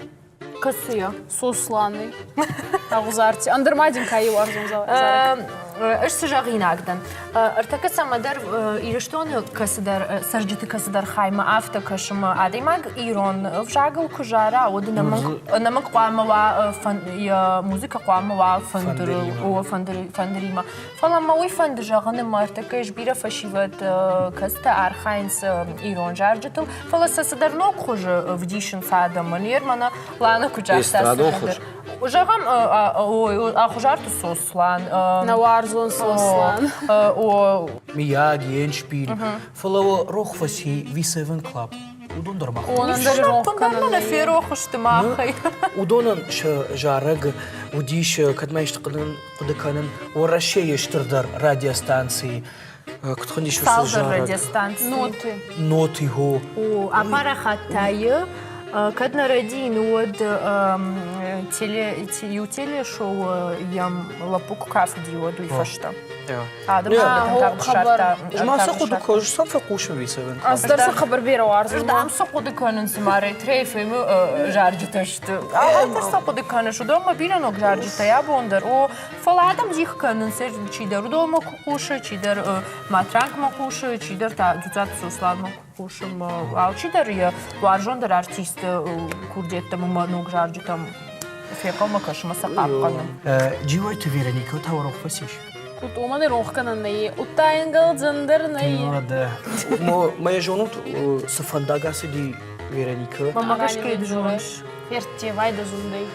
Кӕцыйӕ? Сосланы. Ӕгъуызарти. Ӕндӕр ма дин кайы уарзон зарӕг? Ӕз цы зӕгъинаг дӕн. Ӕртӕккӕ цӕмӕдӕр Ирыстоны кӕцыдӕр цӕрджыты кӕцыдӕр хаймӕ афтӕ кӕсы мӕ адӕймаг ирон ӕвзагыл куы зара, уӕд ӕнӕмӕнг хъуамӕ уа йӕ музыкӕ хъуамӕ уа фӕндырыл, фӕндыримӕ. Фӕлӕ мӕ уый фӕнды зӕгъын, ӕмӕ ӕртӕккӕ ис бирӕ фӕсивӕд, кӕцытӕ архайынц ирон зарджытыл, фӕлӕ сӕ цыдӕр ног хуызы вдисынц адӕмӕн. Ер мӕнӕ Лана куы загъта, Эстрадон хуыз. Зӕгъӕм, Ӕхуызарты Сослан. Нӕ уарзон Сослан. Мияги, Эншпиль. Фӕлӕ рох фӕци V7 Club. Уыдон дӕр ма Уыдонӕн дӕр рох кӕнын. Нӕ ферох сты махӕй. Уыдонӕн сӕ зарӕг уыдис, кӕд ма исты хъуыды кӕнын, Уӕрӕсейы стырдӕр радиостанцийы куыд хуындис уыцы Цалдӕр зарӕг? радиостанци. Ноты. Ноты, хо. О, апарахаттайы кӕд нӕ рӕдийын, уӕд теле, иу телешоу йӕм лӕппу куы кафыди, уӕд уый фӕстӕ. Адӕм тагъд ссардта. Ма цы хъуыды кодтон, сӕм фӕхъусын висевен. Ӕз дӕр цы хабар бирӕ уарзын. Ӕз цы хъуыды кӕнын, цыма ретро-ФМ-ы зарджытӕ сты. Ахӕмтӕ цы хъуыды кӕныс, уыдонмӕ бирӕ ног зарджытӕ абон дӕр. О, фӕлӕ адӕм дих кӕнынц, чидӕр уыдонмӕ куы хъусы, чидӕр Матрангмӕ хъусы, чидӕр та Дзуццаты Сосланмӕ куы хъусы. Алчидӕр йӕ уарзондӕр артисты курдиӕттӕм ӕмӕ ног зарджытӕм фехъӕлмӕ кӕсы ӕмӕ сӕ хъахъхъӕны. Джиойты Вероникӕ та рох фӕцис. Куыд уымӕн рох кӕнӕн нӕй, удта ӕнгӕлдзӕн дӕр нӕй. Мӕ зонут, цы фӕндаг ацыди Вероникӕ? Мӕ гӕсгӕ ды зоныс. Ферттевай дӕ зундӕй.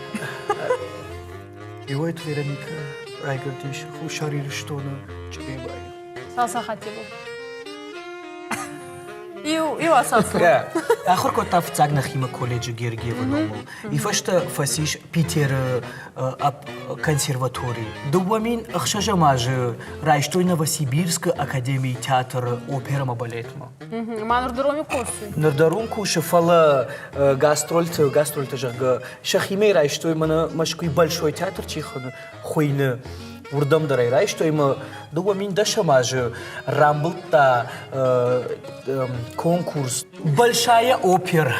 Джиойты Вероникӕ райгуырдис Хуссар Ирыстоны Чъребайы. Цал сахати был? Иу, иу ацафон. Ахуыр кодта фыццаг нӕхимӕ колледжы Гергиевы номыл. И фӕстӕ фӕцис Питеры консерваторийы. 2006 азы райстой Новосибирскы академийы театры оперӕмӕ балетмӕ. Ма ныр дӕр уым кусы? Ныр дӕр уым кусы, фӕлӕ гастрольты, гастрольты, зӕгъгӕ, сӕхимӕ райстой мӕнӕ Мӕскуыйы Большой театр чи хуыйны, уырдӕм дӕр ӕй райстой ӕмӕ 2010 азы рамбылдта конкурс «Большая опера».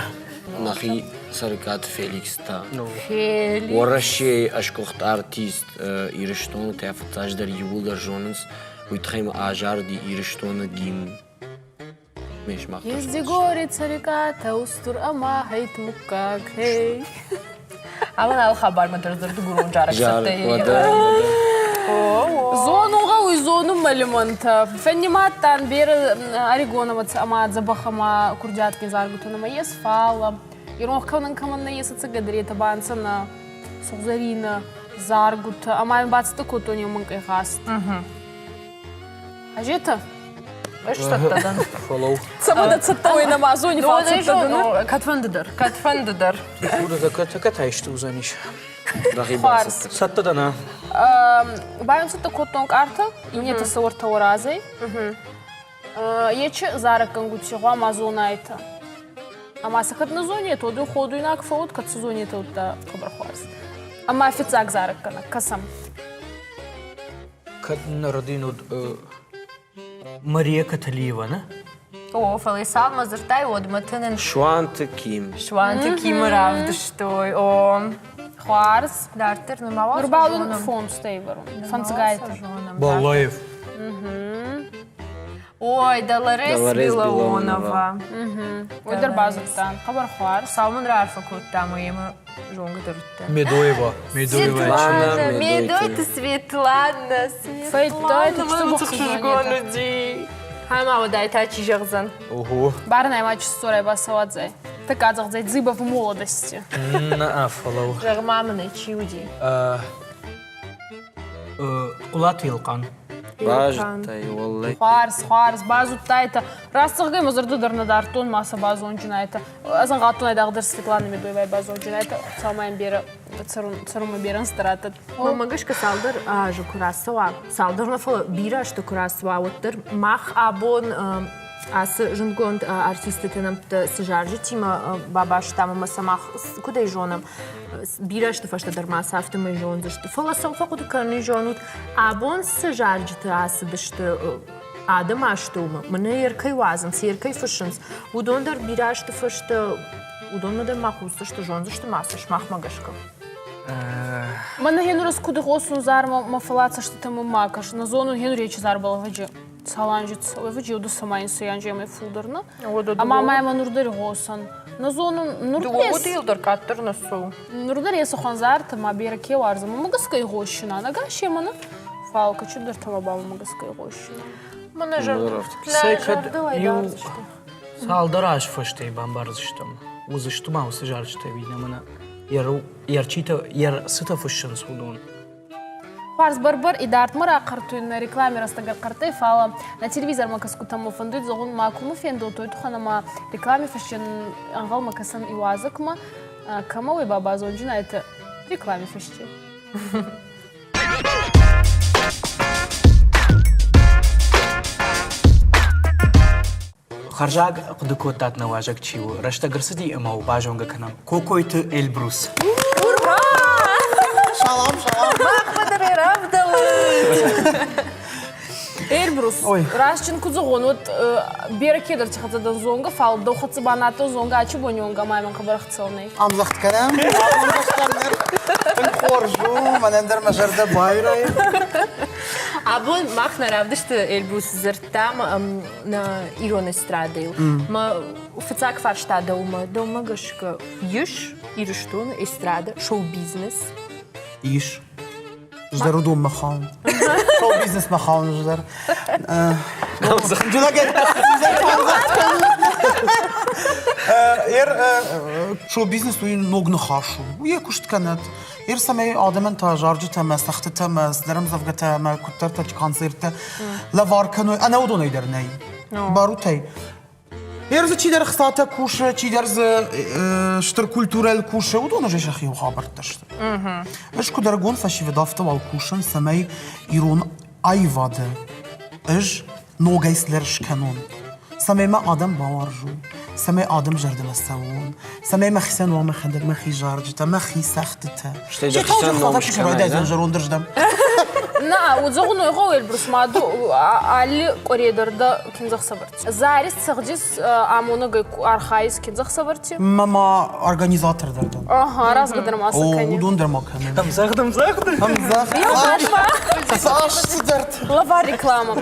Нӕхи Цӕрыкъаты Феликс та. Феликс. Уӕрӕсейы ӕсгуыхт артист Ирыстоны та фыццаджыдӕр иууылдӕр зонынц, уый тыххӕй ма азарыди Ирыстоны гимн. Езди гори цӕрикъатӕ устур ӕма хӕйт муккаг, хей. Амӕн алы хабармӕ дӕр дыгурон зарӕг цӕттӕ. Зонун гъӕуй, зонун мӕ. мӕ лимонтӕ. Фӕннимадтан берӕ ӕригон ӕма дзӕбӕх ӕма курдиатгин заргутӕн ӕма ес, фал иронх кӕнӕн кӕмӕн нӕййес, ӕцӕгӕдӕр ба ӕнцӕ нӕ сугъзӕрийнӕ заргутӕ ӕма ин бацӕттӕ кодтон еу мӕнкъий гъазт. Ажета? Ӕз цӕттӕ дӕн. Фӕлӕуу. Цӕмӕн дӕ цӕттӕ уой нӕма зони, фал цӕттӕ дӕн. Кӕдфӕнды дӕр, кӕдфӕнды дӕр. Кӕд исты уыдзӕнис. Хуарз. Цӕттӕ дӕн, а? Байон цӕттӕ кодтон къартӕ, иннетӕ сӕ уӕртӕ уӕразӕй. Ечи зарӕггӕнгути гъуама зонайтӕ. Ӕма сӕ кӕд нӕ зонетӕ, уӕд ходуйнаг фӕуод, кӕд сӕ зонетӕ, уӕдта хъӕбӕр хуарз. Ӕма фиццаг зарӕггӕнӕг кӕсӕм. Кӕд нӕ родин уыд Мария Каталиева, нӕ? О, фӕлӕ цалмӕ дзырдтай, уӕдмӕ тынын Суанты Ким. Суанты Кимы равдыстой. О, Хуарз. Дарддӕр нырма уал Ныр бал уын фондзтӕй вӕрун. Фӕндзгайтӕ. Балаев. Ой, Долорес Билаонова. Уый дӕр базыдтан. Хъӕбӕр хуарз. Хуыцау мын раарфӕ кодта ӕмӕ йемӕ зонгӕ дӕр уыдтӕн. Медоева. Медоева. Светлана, Медойты Светлана. Светлана, ӕхсызгон уыди. Ӕмӕ уӕдӕй та чи зӕгъдзӕн? Ого. Барнӕй ма чысыл бацауадзай. Так адзӕгъдзӕй дзыба в молодости. На, фӕлӕуу. Зӕгъ-ма мын ӕй, чи уыди? Хъулаты Елхъан. Базыдтай, уӕллӕй. Хуарз, хуарз, базудтайтӕ. Раст зӕгъгӕй, мӕ зӕрдӕ дӕр нӕ дардтон, ма сӕ базонджинайтӕ. Ӕз ӕнгъӕлдтон айдагъдӕр Светлана Медоевай базонджинайтӕ. Хуцаумӕ ин берӕ цӕрунмӕ берӕ ӕнзтӕ раттӕд. Мӕнмӕ гӕсгӕ цалдӕр азы куы рацӕуа, цалдӕр нӕ, фӕлӕ бирӕ азты куы рацӕуа, уӕддӕр мах абон ацы зындгонд артистыты нӕмттӕ цы зарджытимӕ бабастам ӕмӕ сӕ мах куыдӕй зонӕм, бирӕ азты фӕстӕ дӕр ма сӕ афтӕмӕй зондзысты. Фӕлӕ сӕм фӕхъуыды кӕнын зонут, абон цы зарджыты ацыдысты адӕм астӕумӕ, мӕнӕ йе ркӕй уадзынц, йе ркӕй фыссынц, уыдон дӕр бирӕ азты фӕстӕ уыдонмӕ дӕр ма хъусдзысты, зондзысты ма сӕ сымахмӕ гӕсгӕ. Мӕнӕ гъенур куд игъосун зармӕ, мӕ фӕллад цӕститӕмӕ ма кӕс, нӕ зонун гъенур ечи зарбӕл ӕвӕджи цал анзи ӕвӕджи еу дӕсӕмӕ инсӕй анземӕй фулдӕр нӕ. Ӕма ма имӕ нур дӕр игъосӕн. Нӕ зонун, нур Дууӕ уодил дӕр къаддӕр нӕ цӕуы. Нур дӕр еци хуӕнзартӕ ма берӕ ке уарзӕн, мӕмӕ гӕсгӕ игъосинан. Ӕгас емӕ нӕ, фал кӕцидӕртӕмӕ ба мӕмӕ гӕсгӕ игъосинан. Мӕнӕ Цӕй кӕд иу цалдӕр аз фӕстӕ бамбардзыстӕм, уыдзысты ма уыцы зарджытӕ ӕви нӕ, мӕнӕ йӕ рчитӕ, йӕ цытӕ фыссынц, уыдон. Хуарз бӕрбӕр идардмӕ рахъӕртуй нӕ реклами рӕстӕг ӕрхъӕртӕй, фал нӕ телевизормӕ кӕсгутӕмӕ фӕндуй зӕгъун ма кумӕ фендотой туххӕн ӕма реклами фӕсчен ӕнгъӕлмӕ кӕсӕн иуазӕгмӕ, кӕмӕ уой ба базонджин айтӕ реклами фӕсте. Хӕрзаг хъуыды кодтат нӕ уазӕг чи у? Рӕстӕг ӕрцыди ӕмӕ у базонгӕ кӕнӕм. Кокойты Эльбрус. Ура! Салам, салам! Махмӕ дӕр ӕрӕвдӕлы! Эльбрус, раст чин куд зӕгъон, вот берӕ кедӕрти хӕццӕ дӕн зонгӕ, фал дӕу хӕццӕ ба нӕ зонгӕ, ачи бони онга ма мӕн хъӕбӕр ӕхцӕуӕнӕй. Ӕмдзӕгъд кӕнӕм. Тынг хорз у, мӕнӕн дӕр мӕ зӕрдӕ байрайы. Абон мах нӕ равдысты Эльбрус дзырдтам нӕ ирон эстрадӕйыл. Мӕ фыццаг фарста дӕумӕ, дӕумӕ гӕсгӕ ис Ирыстоны эстрада, шоу-бизнес? Ис. Ӕз дӕр уыдонмӕ хауын. Шоу-бизнесмӕ хауын ӕз дӕр. Шоу-бизнес уый ног ныхас у. Уый йӕ куыст кӕнӕд. Ер цӕмӕй адӕмӕн та зарджытӕ мӕ цӕгътытӕ мӕ цыдӕр ӕмдзӕвгӕтӕ мӕ куыддӕртӕ концерттӕ лӕвар кӕной, ӕнӕ уыдонӕй дӕр нӕй. Барутӕй. Ер дзы чидӕр хцатӕ кусы, чидӕр дзы стыр культурӕйыл кусы, уыдон уже сӕхи хабӕрттӕ сты. Ӕз куыд ӕрыгон фӕсивӕд, афтӕ уал кусын, цӕмӕй ирон аивады ӕз ногӕй цыдӕр скӕнон, цӕмӕй мӕ адӕм бауарзой, цӕмӕй адӕм зӕрдӕмӕ цӕуон, цӕмӕй мӕхицӕн уа мӕхӕдӕг мӕхи зарджытӕ, мӕхи цӕгъдтытӕ. Стӕй дӕхицӕн ном скӕнай, да? Зӕрондырздӕм. На, уыдзӕгъуын ойгъо Эльбрус ма ду алли къуыре дӕр дӕ киндзӕхсӕвӕрти. Зарис цӕгъдис амонӕгӕй архайис киндзӕхсӕвӕрти? Мама организатор дӕр дӕн. Ага, разгӕ дӕр ма цы кӕни. Уыдон дӕр ма кӕнын. Ӕмдзӕгъд, ӕмдзӕгъд. Ӕмдзӕгъд. Цас цыдӕртӕ. Лавар реклама.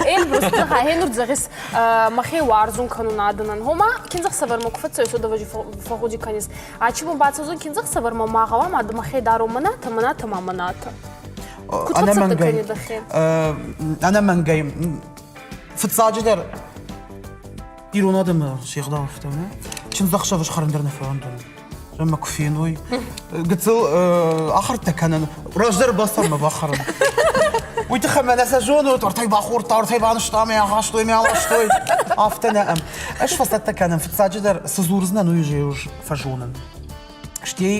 Эльбрус, зӕгъа, гьенур зӕгъис, мӕхе уарзун кӕнун адӕнӕн. Гъома, киндзӕхсӕвӕрмӕ ку фӕццӕуис, уӕд фӕгъгъуди кӕнис. Ачи бон бацӕудзӕн киндзӕхсӕвӕрмӕ, ма гъӕуама мӕхе дарон мӕнӕтӕ, мӕнӕтӕ ма мӕнӕтӕ. Ӕнӕмӕнгӕй, ӕнӕмӕнгӕй, фыццаджыдӕр ирон адӕмы се гъдау афтӕ, нӕ? Чындзӕхсӕвы схӕрын дӕр нӕ фӕуӕндон. Мӕ куы феной, гыццыл ахӕрдтӕ кӕнын, раздӕр басӕрмӕ бахӕрын. Уый тыххӕй мӕнӕ сӕ зонут, ортӕй бахордта, ортӕй банызта, мӕ ахастой, мӕ аластой. Афтӕ нӕ. Ӕз фӕцӕттӕ кӕнын, фыццаджыдӕр цы дзурдзынӕн, уый фӕзонын. Стӕй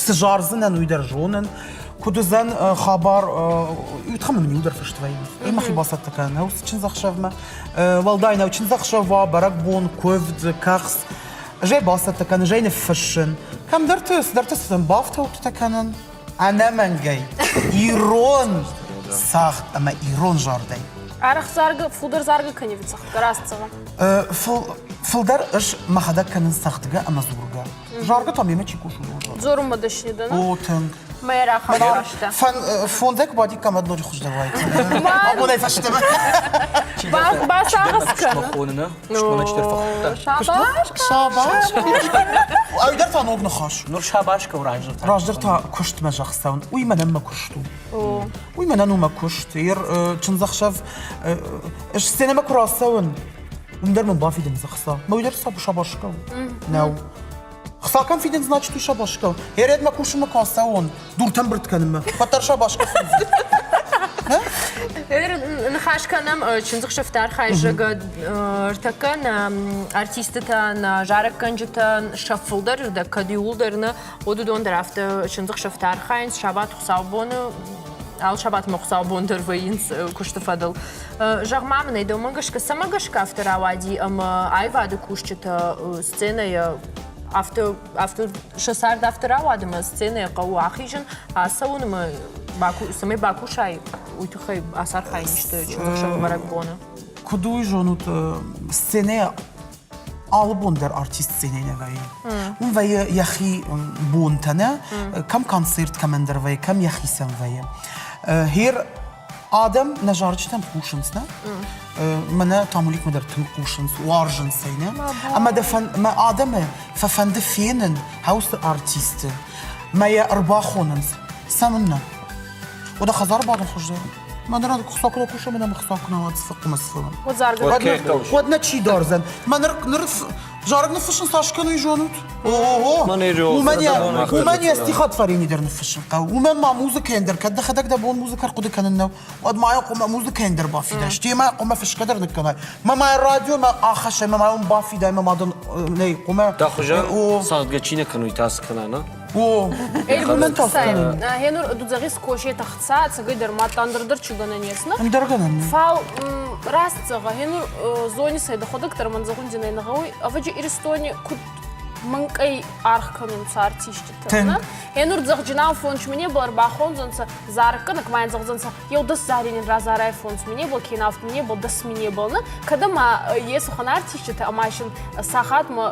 цы зардзынӕн, уый дӕр зонын. Куыд уыдзӕн хабар, уый тыххӕй мын иу дӕр фыст вӕййы. Уый мӕхи бацӕттӕ кӕнын нӕу чындзӕхсӕвмӕ. Уӕлдай нӕу чындзӕхсӕв уа, бӕрӕгбон, куывд, кӕхц. Ӕз ӕй бацӕттӕ кӕнын, ӕз ӕй ныффыссын. Кӕмдӕрты цыдӕртӕ цыдӕн бафтӕуттытӕ кӕнын. Ӕнӕмӕнгӕй ирон цагъд ӕмӕ ирон зардӕй. Арӕх заргӕ, фулдӕр заргӕ кӕнивы цӕгъдгӕ, раст зӕгъӕм. Фылдӕр ӕз мӕхӕдӕг кӕнын цӕгъдгӕ ӕмӕ дзургӕ. Заргӕ та мемӕ чи кусы, уыдон. Дзорунмӕ дӕсни дӕ, О, тынг. Мӕ рахаста. Фондзӕй куы бадиккам, уӕд ноджы хуыздӕр уаид. Абонӕй фӕстӕмӕ. Басагъӕс кӕн. Шабаш. Шабаш. Ай дӕр та ног ныхас. Нур шабаш кӕу раздӕр та. Раздӕр та куыстмӕ зӕгъцӕун. Уый мӕнӕн мӕ куыст у. Уый мӕнӕн у мӕ куыст. Ер чындзӕхсӕв сценӕмӕ куы рацӕуын, уым дӕр мын бафидынц ӕхца. Мӕ уый дӕр шабашка у. Нӕу. Хца кӕм фидынц, значит, уый шабашка у. Ередмӕ кусынмӕ куы ацӕуон, дуртӕ ӕмбырд кӕнынмӕ, уӕддӕр шабашка фидынц. Ныхас кӕнӕм чындзыхсӕвты архайзӕгӕ ӕртӕккӕ нӕ артистытӕ, нӕ зарӕггӕнджытӕ сӕ фылдӕр рдӕг кӕд иууылдӕр нӕ, уӕд уыдон дӕр афтӕ чындзыхсӕвты архайынц сабат хуыцаубоны алы сабатмӕ хуыцаубон дӕр вӕййынц куысты фӕдыл. Зӕгъ-ма мын ӕй, дӕумӕ гӕсгӕ, цӕмӕ гӕсгӕ афтӕ рауади ӕмӕ аивады кусджытӕ сценӕйӕ афтӕ, афтӕ сӕ цард афтӕ рауад ӕмӕ сценӕйӕ хъӕуы ахизын, ацӕуын ӕмӕ цӕмӕй бакусай, уый тыххӕй ацархайын исты чындзӕхсӕвы бӕрӕгбоны? Куыд уый зонут, сценӕйӕ алы бон дӕр артист сценӕйы нӕ вӕййы. Уым вӕййы йӕхи бонтӕ, нӕ? Кӕм концерт кӕмӕндӕр вӕййы, кӕм йӕхицӕн вӕййы. Гьер адӕм нӕ зарджытӕм хъусынц, нӕ? Мӕнӕ Тамуликмӕ дӕр тынг хъусынц, уарзынц ӕй, нӕ? Ӕмӕ дӕ мӕ адӕмы фӕфӕнды фенын хаусы артисты. Мӕ йӕ ӕрбахонынц. Цӕмӕннӕ? Уӕдӕ хӕдзары бадын хуыздӕр. Мӕ ныр хуыцау куы куса, мӕ хуыцау куы нӕ фӕхъуымӕ сфӕлын. Уӕд нӕ чи дардзӕн? Мӕ ныр ныр зарӕг ныффыссын цас кӕны, зонут? О, уымӕн йӕ стихотворени дӕр ныффыссын хъӕуы. Уымӕн ма музыкӕйӕн дӕр, кӕд дӕхӕдӕг дӕ бон музыкӕ ӕрхъуыды кӕнын нӕу, уӕд ма йӕ хъуамӕ музыкӕйӕн дӕр бафидай, стӕй ма хъуамӕ фысгӕ дӕр ныккӕнай. Мӕ ма радиомӕ ахӕссай, мӕ ма уым бафидай, мӕ ма дын нӕй хъуамӕ. Дӕ хуызӕн цӕгъдгӕ чи нӕ кӕны, уый та цы кӕна, нӕ? О, уымӕн та Гъенур дудзӕгъи скоши тахца, ӕцӕгӕйдӕр ма ӕндӕрдӕр чи гӕнӕн ес, на? Ӕндӕр гӕнӕн. Фал раст зӕгъӕ, гъенур зони сӕ дӕхуӕдӕг дӕр мӕн зӕгъундзинӕй нӕ гъӕуй, ӕвӕджи Иристони куд мӕнкъӕй аргъ кӕнунцӕ артиститӕ, на? Гъенур дзӕгъджинау фонч мине был ӕрбахондзӕнцӕ зарггӕнӕг ма ин зӕгъдзӕнцӕ, еу дӕс заринин разарай фондз минебыл, кенӕ авд минебыл, дӕс минебыл, на? Кӕд ӕма ес уӕхӕн артиститӕ ӕма син сахатмӕ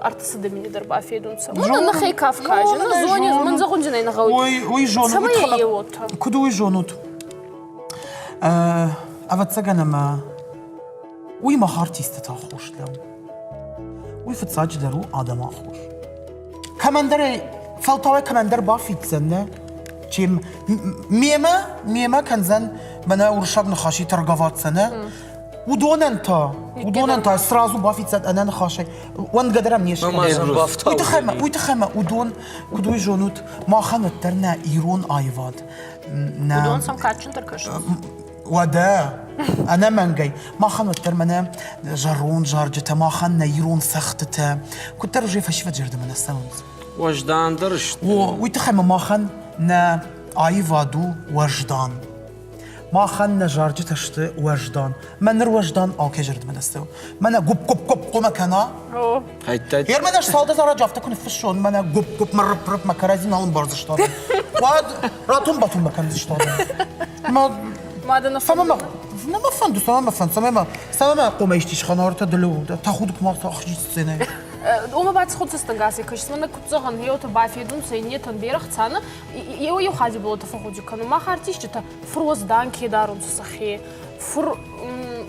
ӕртӕсӕдӕ мини дӕр бафедунцӕ. Мӕнӕ нӕхе Кавкази, ну, зони, мӕн зӕгъундзинӕй нӕ гъӕуй. Ой, уый зонут. Цӕмӕй еуотӕ? Куыд уый зонут? Ӕвӕццӕгӕн ӕмӕ уый мах артистыты аххос лӕу. Уый фыццаджыдӕр у адӕмы аххос. Кӕмӕндӕр ӕй, фӕлтау кӕмӕндӕр бафиддзӕн, нӕ? Чем мемӕ, мемӕ кӕндзӕн мӕнӕ уырыссаг ныхаси торговаться, нӕ? Уыдонӕн та, уыдонӕн та сразу бафиддзӕн ӕнӕ ныхасӕй. Уӕнгӕ дӕр ӕм не скӕндзӕн. Уый тыххӕй ма, уый тыххӕй ма уыдон, куыд уый зонут, махӕн уӕддӕр нӕ ирон аивад. Нӕ, уыдон сӕм кадджындӕр кӕсынц. Уӕдӕ, ӕнӕмӕнгӕй, махӕн уӕддӕр мӕнӕ зӕронд зарджытӕ, махӕн нӕ ирон цӕгъдтытӕ, куыддӕр уже фӕсивӕд зӕрдӕмӕ нӕ цӕуынц. Уӕздандӕр сты. О, уый тыххӕй ма махӕн нӕ аивад у уӕздан. Махӕн нӕ зарджытӕ сты уӕздан. Мӕ ныр уӕздан алкӕй зӕрдӕмӕ нӕ цӕуы. Мӕнӕ гуыпп-гуыпп-гуыпп хъуамӕ кӕна. Ер мӕнӕ цалдӕр зарӕджы афтӕ куы ныффыссон, мӕнӕ гуыпп-гуыпп мӕ рыпп-рыпп мӕ кӕрӕдзи нал ӕмбардзыстӕм. Уӕд ратон-батон мӕ кӕндзыстӕм. Мӕ Цӕмӕ мӕ нӕ мӕ фӕнды, цӕмӕ мӕ фӕнды, цӕмӕ мӕ цӕмӕ мӕ хъуамӕ исти схӕнортӕ дылы тӕхуды куы ма цахсджи сценӕйы. Ома бацхуд цӕстӕнгасӕй кӕсыс, мӕнӕ куыд зӕгъӕн, еутӕ бафедунцӕ, иннетӕн берӕ хцана, еуӕй-еу хадзиболатӕ фӕгъгъуди кӕнун. Мах артиститӕ фур уӕздан ке дарунцӕ сӕхе, фур.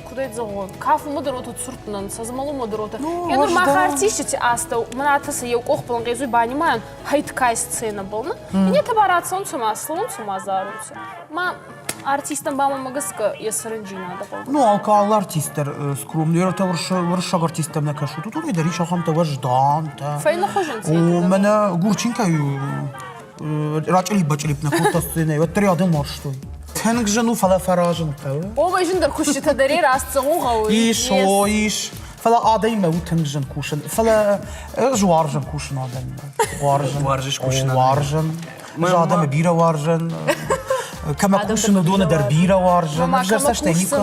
куыдӕй зӕгъон, кафунмӕ дӕр уотӕ цурд нӕ нцӕ, змӕлунмӕ дӕр уотӕ. Е нур мах артистити астӕу мӕнӕ сӕ еу къохбӕл ӕнгъезуй банимайӕн хӕйткай сценӕбӕл. Иннетӕ ба рацӕунцӕ ма слӕунцӕ ма зарунцӕ. Ма артистӕн ба мӕмӕ гӕсгӕ е сӕрӕнджийнадӕ гъӕуй. Ну, алы артист дӕр скромный, уырыссаг артисттӕм нӕ кӕсут, уыдонӕй дӕр ис ахӕмтӕ уӕздантӕ. Фӕйнӕхуызон О, мӕнӕ Гурченкойы рачъылип-бачъылип нӕ кодта сценӕйы, уӕддӕр йӕ адӕм уарзтой. Тынг зын у, фӕлӕ фӕразын хъӕуы. О, зындӕр кусджытӕ дӕр раст зӕгъун гъӕуй. Ис, о, ис. Фӕлӕ адӕимӕ у тынг зын кусын. Фӕлӕ ӕз уарзын кусын адӕмимӕ. Уарзын. Уарзыс кусын адӕмимӕ? Уарзын. Ӕз адӕмы бирӕ уарзын. Кӕмӕ кусын, уыдоны дӕр бирӕ уарзын. Ӕвзӕр цӕстӕй никуы.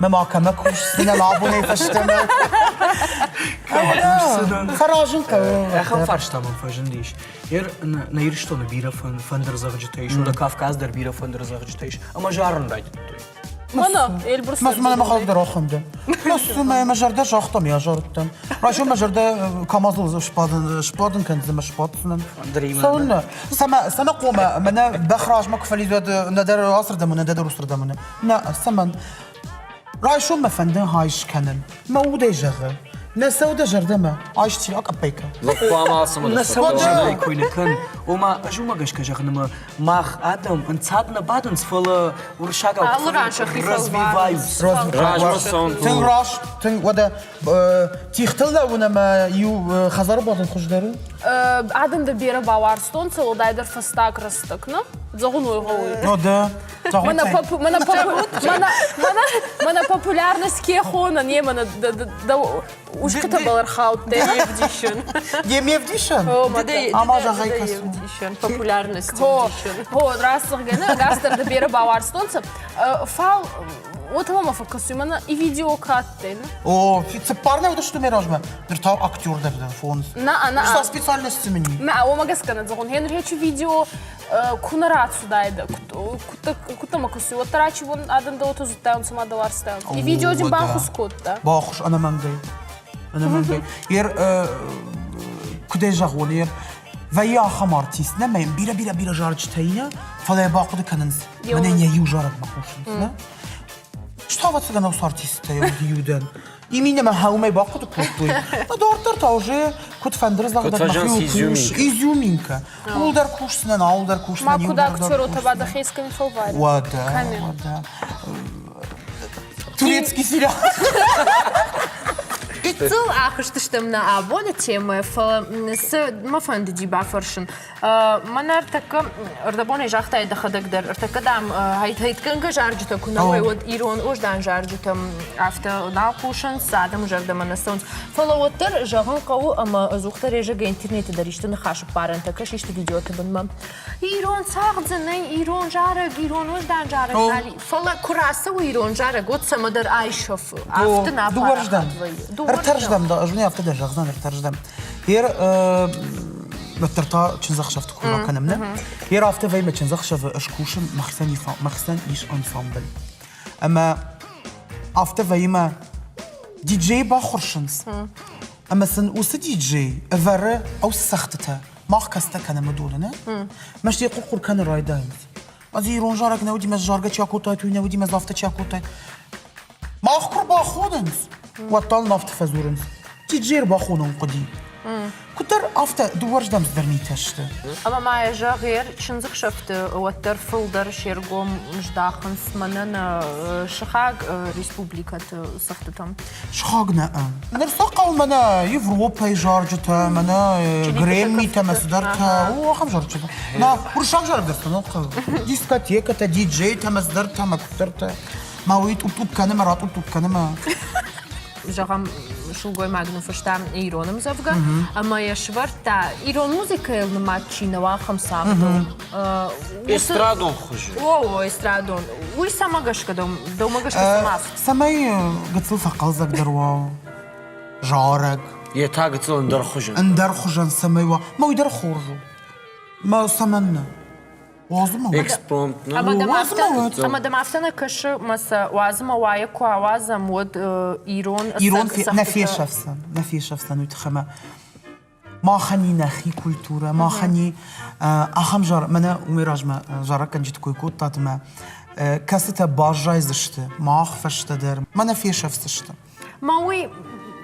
Мӕ ма кӕмӕ кусдзынӕн абонӕй фӕстӕмӕ. Фӕразын хъӕуы. Ахӕм фарста мӕм фӕзындис. Ер нӕ Ирыстоны бирӕ фӕндырдзӕгъджытӕ ис, уӕдӕ Кавказ дӕр бирӕ фӕндырдзӕгъджытӕ ис, ӕмӕ зарын райдыдтой. Мӕнӕ, Эльбрус. Мӕ мӕхӕдӕг дӕр ахӕм дӕн. Мӕ зӕрдӕ загъта, мӕ азарыдтӕн. Райсом мӕ зӕрдӕ Камазыл сбадын, сбадын кӕндзӕн ӕмӕ сбаддзынӕн. Цӕуылнӕ? Цӕмӕ, цӕмӕ хъуамӕ мӕнӕ бӕх размӕ куы фӕлидзуӕд нӕдӕр ацырдӕм, нӕдӕр уыцырдӕм. Нӕ, цӕмӕн? Райсом мӕ фӕнды хай скӕнын. Мӕ удӕй зӕгъы. Нӕ цӕуы дӕ зӕрдӕмӕ? Айсти акъаппӕй кӕ. Хъуамӕ алцӕмӕ Нӕ цӕуы дӕ кой нӕ кӕн. Ома, ӕз уымӕ гӕсгӕ зӕгъын, ӕмӕ мах адӕм ӕнцад нӕ бадынц, фӕлӕ уырыссагау Алы ран сӕхи развиваются. Размӕ цӕуын. Тынг раст, тынг, уӕдӕ тигътыл лӕууын ӕмӕ иу хӕдзары бадын хуыздӕр у? Адӕм дӕ берӕ бауарзтонцӕ, уӕлдайдӕр фӕстаг рӕстӕг, нӕ? Зӕгъун уой гъӕуй. Ну да. Мӕнӕ популярность ке хонӕн, е мӕнӕ ушкытӕбӕл ӕрхаудтӕй не вдисӕн. Е ме вдисӕн? Ама зӕгъай кӕсун. Популярность вдисӕн. Хо, раст зӕгъгӕ, ӕгасдӕр дӕ берӕ бауарзтонцӕ. Фал уотӕ мӕмӕ фӕккӕсуй, мӕнӕ и видео ка адтӕй. О, цыппар нӕ уыдысты мӕ размӕ. Ныр та актер дӕр дӕн фондз. На, на. Что специальность мені? Мӕ, уомӕ гӕсгӕ нӕ зӕгъун. Хенри видео ку нӕ рацудайдӕ, куд ма куси, уӕддӕр ачи бон адӕм дӕ уотӕ зудтайонцӕ ма дӕ уарзтайонцӕ. И видео дин бахус кодта. Бахус, ӕнӕмӕнгӕй. Ӕнӕмӕнгӕй. Ер, куыдӕй зӕгъон, ер, вӕййы ахӕм артист, нӕ мӕм бирӕ-бирӕ-бирӕ зарджытӕ и, фӕлӕ йӕ бахъуыды кӕнынц, мӕнӕн йӕ иу зарӕгмӕ хъусынц, нӕ? Что ӕвӕццӕгӕн уыцы артисттӕ иу дӕн. Иминӕмӕ хӕумӕй бахъуыды кодтой. А дарддӕр та уже куыд фӕндырдзагъдӕг мӕхиуыл кус, изюминка. Ууыл дӕр кусдзынӕн, ауыл дӕр кусдзынӕн. Ма куыд актер у, та дӕхи искӕми фӕлварин. Уӕдӕ, уӕдӕ. Турецкий сериал. Гыццыл ахызтыстӕм нӕ абоны темӕ, фӕлӕ цы мӕ фӕндыди бафӕрсын. Мӕнӕ ӕртӕккӕ, ӕрдӕбонӕй загътай дӕхӕдӕг дӕр, ӕртӕккӕ, дам, хӕйтгӕнгӕ зарджытӕ куы нӕ уой, уӕд ирон уӕздан зарджытӕм афтӕ нал хъусынц, адӕмы зӕрдӕмӕ нӕ цӕуынц. Фӕлӕ уӕддӕр зӕгъын хъӕуы, ӕмӕ ӕдзухдӕр резӕгӕ интернеты дӕр исты ныхасы ппарӕнтӕ кӕс, исты видеоты бынмӕ. Ирон цагъд дзы нӕй, ирон зарӕг, ирон уӕздан зарӕг нал и. Фӕлӕ куы рацӕуы ирон зарӕг, уӕд цӕмӕдӕр айсӕфы. Афтӕ нӕ Дыууӕрдӕм. Ӕртӕрздӕм, ӕз уын афтӕ дӕр зӕгъдзӕн, ӕртӕрздӕм. Ер уӕддӕр та чындзӕхсӕвты куы ракӕнӕм, нӕ? Ер афтӕ вӕййы мӕ чындзӕхсӕвы ӕз кусын, мӕхицӕн ис ансамбль. Ӕмӕ афтӕ вӕййы мӕ диджейы баххуырсынц. Ӕмӕ сын уыцы диджей ӕвӕры ӕуцы цӕгъдтытӕ. Мах кӕстӕ кӕнӕм уыдоны, нӕ? Мӕсты хъуыр-хъуыр кӕны райдайынц. Ӕз ирон зарӕг нӕ уыди, мӕ заргӕ чи акодтаид, уый нӕ уыди, мӕ афтӕ чи акодтаид. Мах куы рбахонынц, уӕд та нын афтӕ фӕдзурынц. Диджей ӕрбахонын хъуыди. Куыддӕр афтӕ дыууӕрдӕм цыдӕр митӕ сты. Ӕмӕ ма йӕ зӕгъ, ер чындзыхсӕвты уӕддӕр фылдӕр се ргом здахынц мӕнӕ нӕ сыхаг республикӕты цӕгъдтытӕм. Сыхаг нӕ. Ныр сӕ хъӕуы мӕнӕ Европӕйы зарджытӕ, мӕнӕ Грэммитӕ мӕ цыдӕртӕ. О, ахӕм зарджытӕ. Нӕ, уырыссаг зарӕг дӕр сӕ нал хъӕуы. Дискотекӕтӕ, диджейтӕ мӕ цыдӕртӕ мӕ куыддӕртӕ. Мӕ уый тъупп-тъупп кӕны, мӕ ратъупп-тъупп кӕны мӕ. Зӕгъӕм, сылгоймаг ныффыста ирон ӕмдзӕвгӕ ӕмӕ йӕ сӕвӕрдта ирон музыкӕйыл нымад чи нӕу, ахӕм цагъдыл. Эстрадон хуызы. О, эстрадон. Уый цӕмӕ гӕсгӕ дӕумӕ гӕсгӕ цӕмӕ Цӕмӕй гыццыл фӕхъӕлдзӕгдӕр уа зарӕг. Йе та гыццыл ӕндӕр хуызӕн. Ӕндӕр хуызӕн цӕмӕй уа. Мӕ уый дӕр хорз у. Мӕ цӕмӕннӕ? Экспромт. Ӕмӕ дӕм афтӕ нӕ кӕсы, мӕ сӕ уадзымӕ уайӕ куы ауадзӕм, уӕд ирон Ирон нӕ фесӕфдзӕн, нӕ фесӕфдзӕн уый тыххӕй ӕмӕ махӕн и нӕхи культурӕ, махӕн и ахӕм зар, мӕнӕ уымӕй размӕ зарӕггӕнджыты кой кодтат ӕмӕ кӕцытӕ баззайдзысты мах фӕстӕдӕр, мӕнӕ фесӕфдзысты. Ма уый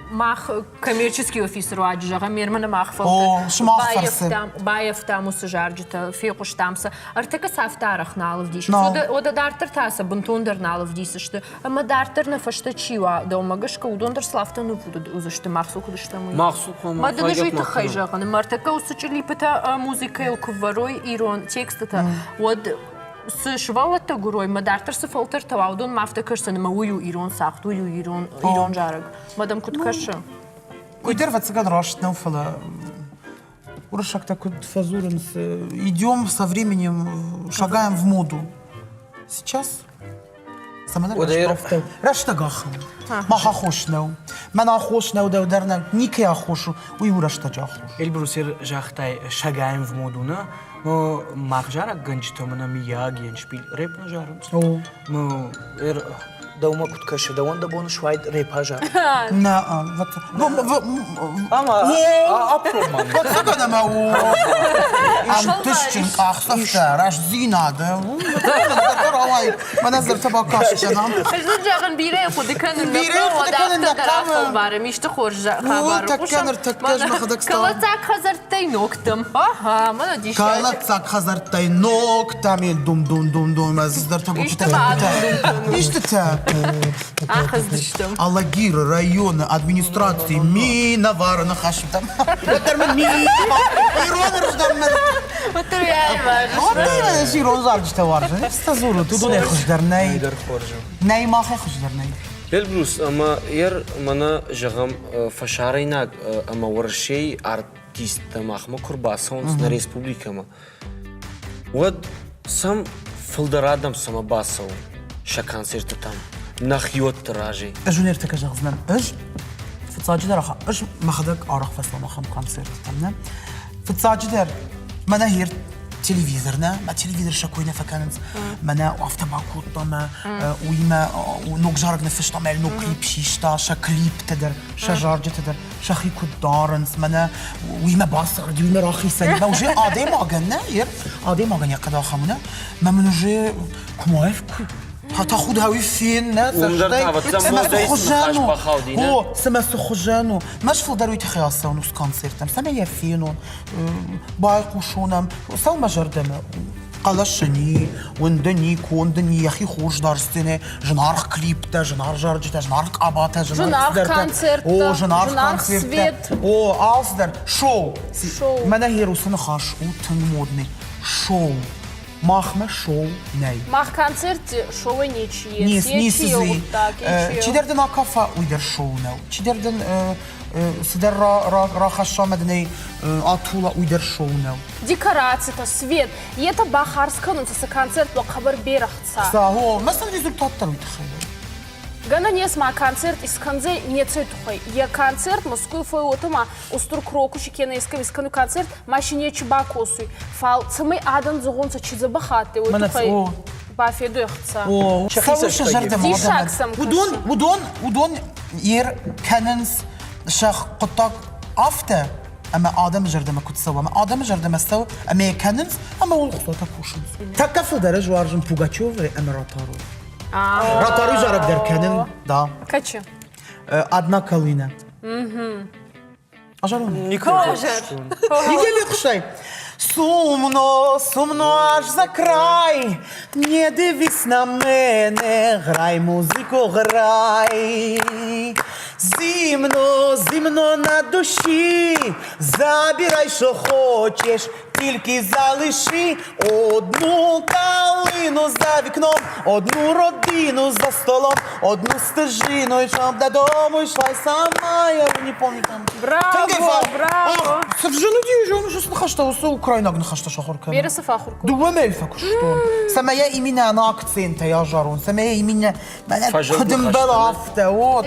мах коммерческий офисы руаджы зӕгъӕм, ме мах О, сымах фӕрцы. Байӕфтам уыцы зарджытӕ, фехъуыстам сӕ. Ӕртыккӕ сӕ афтӕ арӕх нал ӕвдисынц. Уӕдӕ дарддӕр та сӕ бынтондӕр нал ӕвдисдзысты. Ӕмӕ дарддӕр нӕ фӕстӕ чи уа, дӕумӕ гӕсгӕ, уыдон дӕр сыл афтӕ ныв уыдзысты, мах сыл куыд стӕм, уый. Мах сыл хъуамӕ Мӕ дын ӕз уый тыххӕй зӕгъын, ӕмӕ ӕртӕккӕ уыцы чъыллиппытӕ музыкӕйыл куы вӕрой ирон текстытӕ, уӕд цы сывӕллӕттӕ гуырой, мӕ дарддӕр цы фӕлтӕртӕ уа, уыдон ма афтӕ кӕсдзӕн, ӕмӕ уый у ирон цагъд, уый у ирон, ирон зарӕг. Мӕ дӕм куыд кӕсы? Уый дӕр ӕвӕццӕгӕн раст нӕу, фӕлӕ уырыссӕгтӕ куыд фӕдзурынц, идем со временем, шагаем в моду. Сейчас цӕмӕн афтӕ рӕстӕг ахӕм. Мах аххос нӕу. Мӕн аххос нӕу, дӕу дӕр нӕ, никӕй аххос у, уый у рӕстӕджы аххос. Эльбрус загътай, шагаем в моду, нӕ? Но мах зарӕггӕнджытӕ мӕнӕ миййаг еншпил рэп нӕ зарынц. Ну, дӕумӕ куыд кӕсы, дӕуӕн дӕ бон суайд рэп азарын? Нӕ, вот. Ама, апробман. Фӕцӕгӕн ӕмӕ у ӕнтыстджын къахдзӕфтӕ, рӕстдзинад. Рауай, мӕнӕ зӕрдӕ бакастӕн. Ӕз дын зӕгъын, бирӕ хъуыды кӕнын нӕ хъӕуы, афтӕ дӕр афӕлварӕм, исты хорз хабар Тӕккӕ ныртӕккӕ ӕз мӕхӕдӕг Кӕлӕддзаг хӕдзӕрттӕй ногтӕм. Ага, мӕнӕ диссаджы. Кӕлӕддзаг хӕдзӕрттӕй ногтӕм дум-дум-дум-дум, ӕз цыдӕртӕ Истытӕ. Ахыздыстӕм. Алагиры районы администрацийы минӕвары ныхӕстӕм. Уӕддӕр мын минӕвар иронырдӕм мын. Уӕддӕр Уӕддӕр ирон зарджытӕ уарзын. Цы дзурут, уыдонӕй хуыздӕр нӕй. Нӕй, махӕй хуыздӕр нӕй. Эльбрус, ӕмӕ ер мӕнӕ, зӕгъӕм, фӕсарӕйнаг ӕмӕ Уӕрӕсейы артисттӕ махмӕ куы рбацӕуынц нӕ республикӕмӕ, уӕд сӕм фылдӕр адӕм цӕмӕ бацӕуы сӕ концертытӕм, нӕхиуӕтты разӕй? Ӕз уын ӕртӕккӕ зӕгъдзынӕн, ӕз фыццаджыдӕр ӕз мӕхӕдӕг арӕх фӕцӕуын ахӕм концерттӕм, нӕ? Фыццаджыдӕр мӕнӕ хир телевизор нӕ, мӕ телевизор сӕ кой нӕ фӕкӕнынц. Мӕнӕ афтӕ бакодта мӕ уыимӕ ног зарӕг ныффыста, мӕ ног клип систа, сӕ клиптӕ дӕр, сӕ зарджытӕ дӕр сӕхи куыд дарынц, мӕнӕ уыимӕ бацарди, уыимӕ рахицӕн. Мӕ уже адӕймагӕн нӕ, ер адӕймагӕн йӕ хъӕд ахӕм у, нӕ? Мӕ мын уже куы ма куы Тӕхудӕуи фен, нӕ цӕстӕй, цымӕ цы хуызӕн у? О, цымӕ цы хуызӕн у? Мӕ фылдӕр уый тыххӕй ацӕуын уыцы концерттӕм, цӕмӕй йӕ фенон, байхъусон ӕм, цӕуы мӕ зӕрдӕмӕ. Хъӕлӕсы ни, уынды ни, конды ни, йӕхи хорз дар сценӕ, зынаргъ клиптӕ, зынаргъ зарджытӕ, зынаргъ къабатӕ, зынаргъ концерттӕ, о, зынаргъ концерттӕ, о, алцыдӕр. Шоу. Мӕнӕ гъер уыцы ныхас у тынг модный. Шоу. Махмӕ шоу нӕй. Мах концертте шоуӕй ничи ес, ницы дзы. Чидӕр дын акафа, уый дӕр шоу нӕу. Чидӕр дын цыдӕр рахӕсса ӕмӕ дын ӕй атула, уый дӕр шоу нӕу. Декорацитӕ, свет, етӕ бахардз кӕнунцӕ сӕ концертмӕ хъӕбӕр берӕ хца. Хца, мӕ сын результат дӕр уый тыххӕй. Гӕнӕн ес ма концерт искӕндзӕй нецӕй туххӕй. Йӕ концерт Москвы фӕууотӕ ма устур Крокуси кенӕ ескӕм искӕнуй концерт, ма си нечи бакосуй. Фал цӕмӕй адӕн зӕгъонцӕ, чи дзӕбӕх адтӕй, уой туххӕй бафедуй ӕхца. Цӕуы сӕ зӕрдӕмӕ Диссаг сӕм Уыдон, уыдон, уыдон ер кӕнынц сӕ хъуыддаг афтӕ, ӕмӕ адӕмы зӕрдӕмӕ куыд цӕуы, ӕмӕ адӕмы зӕрдӕмӕ цӕуы, ӕмӕ йӕ кӕнынц, ӕмӕ уыл хуыцау та кусынц. Тӕккӕ фылдӕр ӕз уарзын Пугачевы ӕмӕ Ротаруйы. Ротаруй зарӕг дӕр кӕнын, да. Качи? Одна калина. Азарон. Николь фехъуыстай? Сумно, сумно аж за край, не дивись на мене, грай, музико, грай. Зимно, зимно на душі, забирай, що хочеш, тільки залиши одну калину за вікном, одну родину за столом, одну стежину, і щоб додому йшла й сама, я не помню там. Браво, браво! Цы вже надію, що щось ныхӕстӕ уыцы украинаг ныхӕстӕ сахуыр кӕнын. Бирӕ цы фӕахуыр кодта? Дыууӕ мӕйы фӕкуыстон. Цӕмӕй йӕ иминӕ на акцентӕй азарон, цӕмӕй йӕ иминӕ мӕнӕ куыд ӕмбӕлы, афтӕ. О,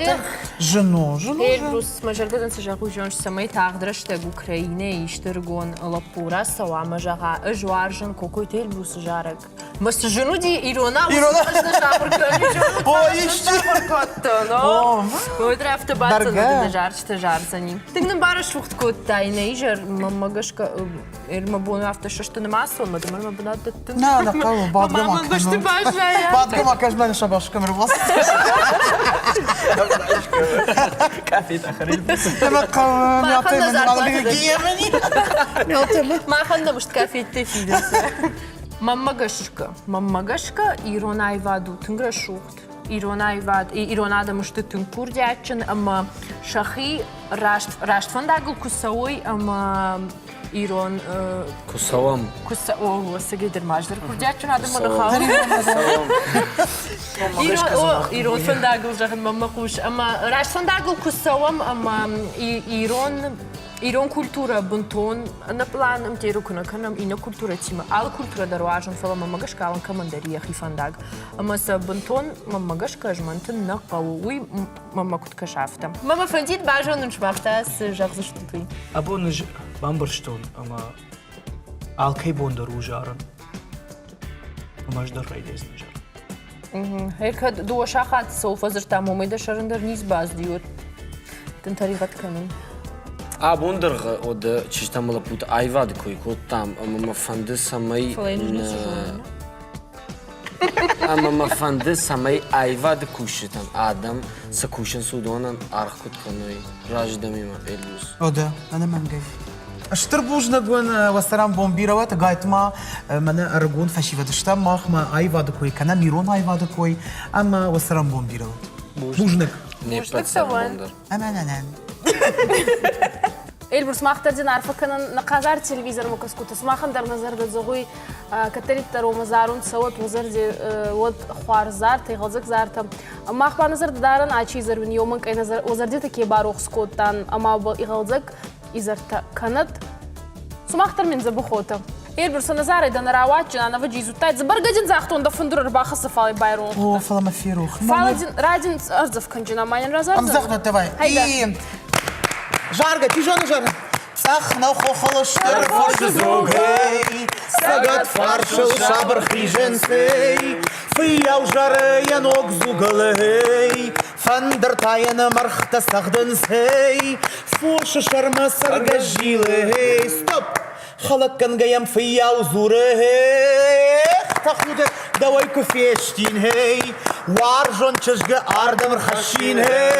зын у, зын у. Эльбрус, мӕ зӕрдӕ дын цы зӕгъы, уый цӕмӕй тагъд рӕстӕг Украинӕйы исты ӕрыгон лӕппу рацӕуа ӕмӕ зӕгъа, ӕз уарзын Кокойты Эльбрусы зарӕг. Мӕ цы зын уыди иронау ӕз нӕ сахуыр кӕнын. Сахуыр кодтон. Уӕд афтӕ бацӕуӕг нӕ зарджытӕ зардзӕни. Тынг нын барӕсугъд кодтай нӕ изӕр. изӕр, мӕнмӕ гӕсгӕ, мӕ бон афтӕ сысты нымӕцон, мӕ дымӕр мӕ бынат дӕттын. Нӕ, нӕ хъӕуы, бадгӕ ма кӕнут. Бадгӕ ма кӕс, мӕнӕ сабаш кӕм ӕрбацыд. Махӕн нӕ мыст кафеттӕ фидынц. Мӕнмӕ гӕсгӕ, мӕнмӕ гӕсгӕ ирон аивад у тынг рӕсугъд. Ирон аивад, ирон адӕм сты тынг курдиатджын ӕмӕ сӕхи раст, раст фӕндагыл куы цӕуой ӕмӕ ирон Куы цӕуӕм. Куы цӕ о, ӕцӕгӕйдӕр ма ӕз дӕр курдиатджын адӕммӕ ныхау. Ирон фӕндагыл зӕгъын мӕ хъус ӕмӕ раст фӕндагыл куы цӕуӕм ӕмӕ ирон ирон культурӕ бынтон ӕнӕпълан ӕмтъеры куы нӕ кӕнӕм иннӕ культурӕтимӕ, алы культурӕ дӕр уарзын, фӕлӕ мӕмӕ гӕсгӕ алын кӕмӕндӕр йӕхи фӕндаг. Ӕмӕ сӕ бынтон мӕнмӕ гӕсгӕ змӕнтын нӕ хъӕуы. Уый мӕнмӕ куыд кӕсы, афтӕ. Мӕ фӕндид базонын сымах та цы зӕгъдзыстут, уый. Абон ӕз бамбӕрстон ӕмӕ алкӕй бон дӕр у зарын. Ӕмӕ ӕз дӕр райдайдзынӕн зарын. Гъе кӕд дыууӕ сахаты цӕуыл фӕдзырдтам, уымӕй дӕ сӕрын дӕр низ бацыди, уӕд дын тӕригъӕд кӕнын. Абон дӕргъы уӕдӕ чызджытӕ ӕмӕ лӕппуты аивады кой кодтам, ӕмӕ мӕ фӕнды, цӕмӕй Фӕлӕ йын ницы зонын. Ӕмӕ мӕ фӕнды, цӕмӕй аивады кусджытӕн адӕм цы кусынц, уыдонӕн аргъ куыд кӕной. Разы дӕ мемӕ, Эльбрус? О, дӕ, ӕнӕмӕнгӕй. Стыр бузныг уын уӕ цӕрӕнбон бирӕ уӕт, ӕгайтма мӕнӕ ӕрыгон фӕсивӕд стӕм махмӕ аивады кой кӕнӕм, ирон аивады кой, ӕмӕ уӕ цӕрӕнбон бирӕ уӕт. Бузныг. Не ппӕт цӕрӕнбон дӕр. Ӕмӕ нӕ Эльбрус, мах дӕр дин арфӕ кӕнӕн нӕ хъазар телевизормӕ кӕсгутӕ. Сумахӕн дӕр нӕ зӕрдӕ зӕгъуй, кӕддӕриддӕр уомӕ зарун цӕуӕт, уӕ зӕрди уӕд хуарз зартӕ, игъӕлдзӕг зартӕ. Мах ба нӕ зӕрдӕ дарӕн ачи изӕр уин еумӕнкъай уӕ зӕрдитӕ ке барохс кодтан ӕма уобӕл игъӕлдзӕг изӕртӕ кӕнӕд. Сумах дӕр мин дзӕбӕх уотӕ. Эльбрус, ӕнӕзарӕй дӕ нӕ рауадджын, ӕнӕвӕджи зудтай, бӕргӕ дин загътон, дӕ фӕндур ӕрбахӕссӕ, фал байронх. О, фӕлӕ мӕ ферох. Фал дин радин ӕрдзӕф кӕнджын ӕма ин разардзӕн. Ӕмдзӕгъдӕ давай. И заргӕ, чи зоны зарын? Цъӕх нӕу хохыл стыр фосы дзугӕй, Цӕгат фарсыл сабыр хизынц, Фыййау зары йӕ ног дзугыл, Фӕндыр та йын мӕргътӕ цӕгъдынц, Фосы сӕрмӕ цӕргӕс зилы. Стоп! Хӕлӕггӕнгӕ йӕм фыййау дзуры, Эх, тӕхуды, дӕуӕй куы фестин, эй, Уарзон чызгы ардӕм рхӕссин, эй.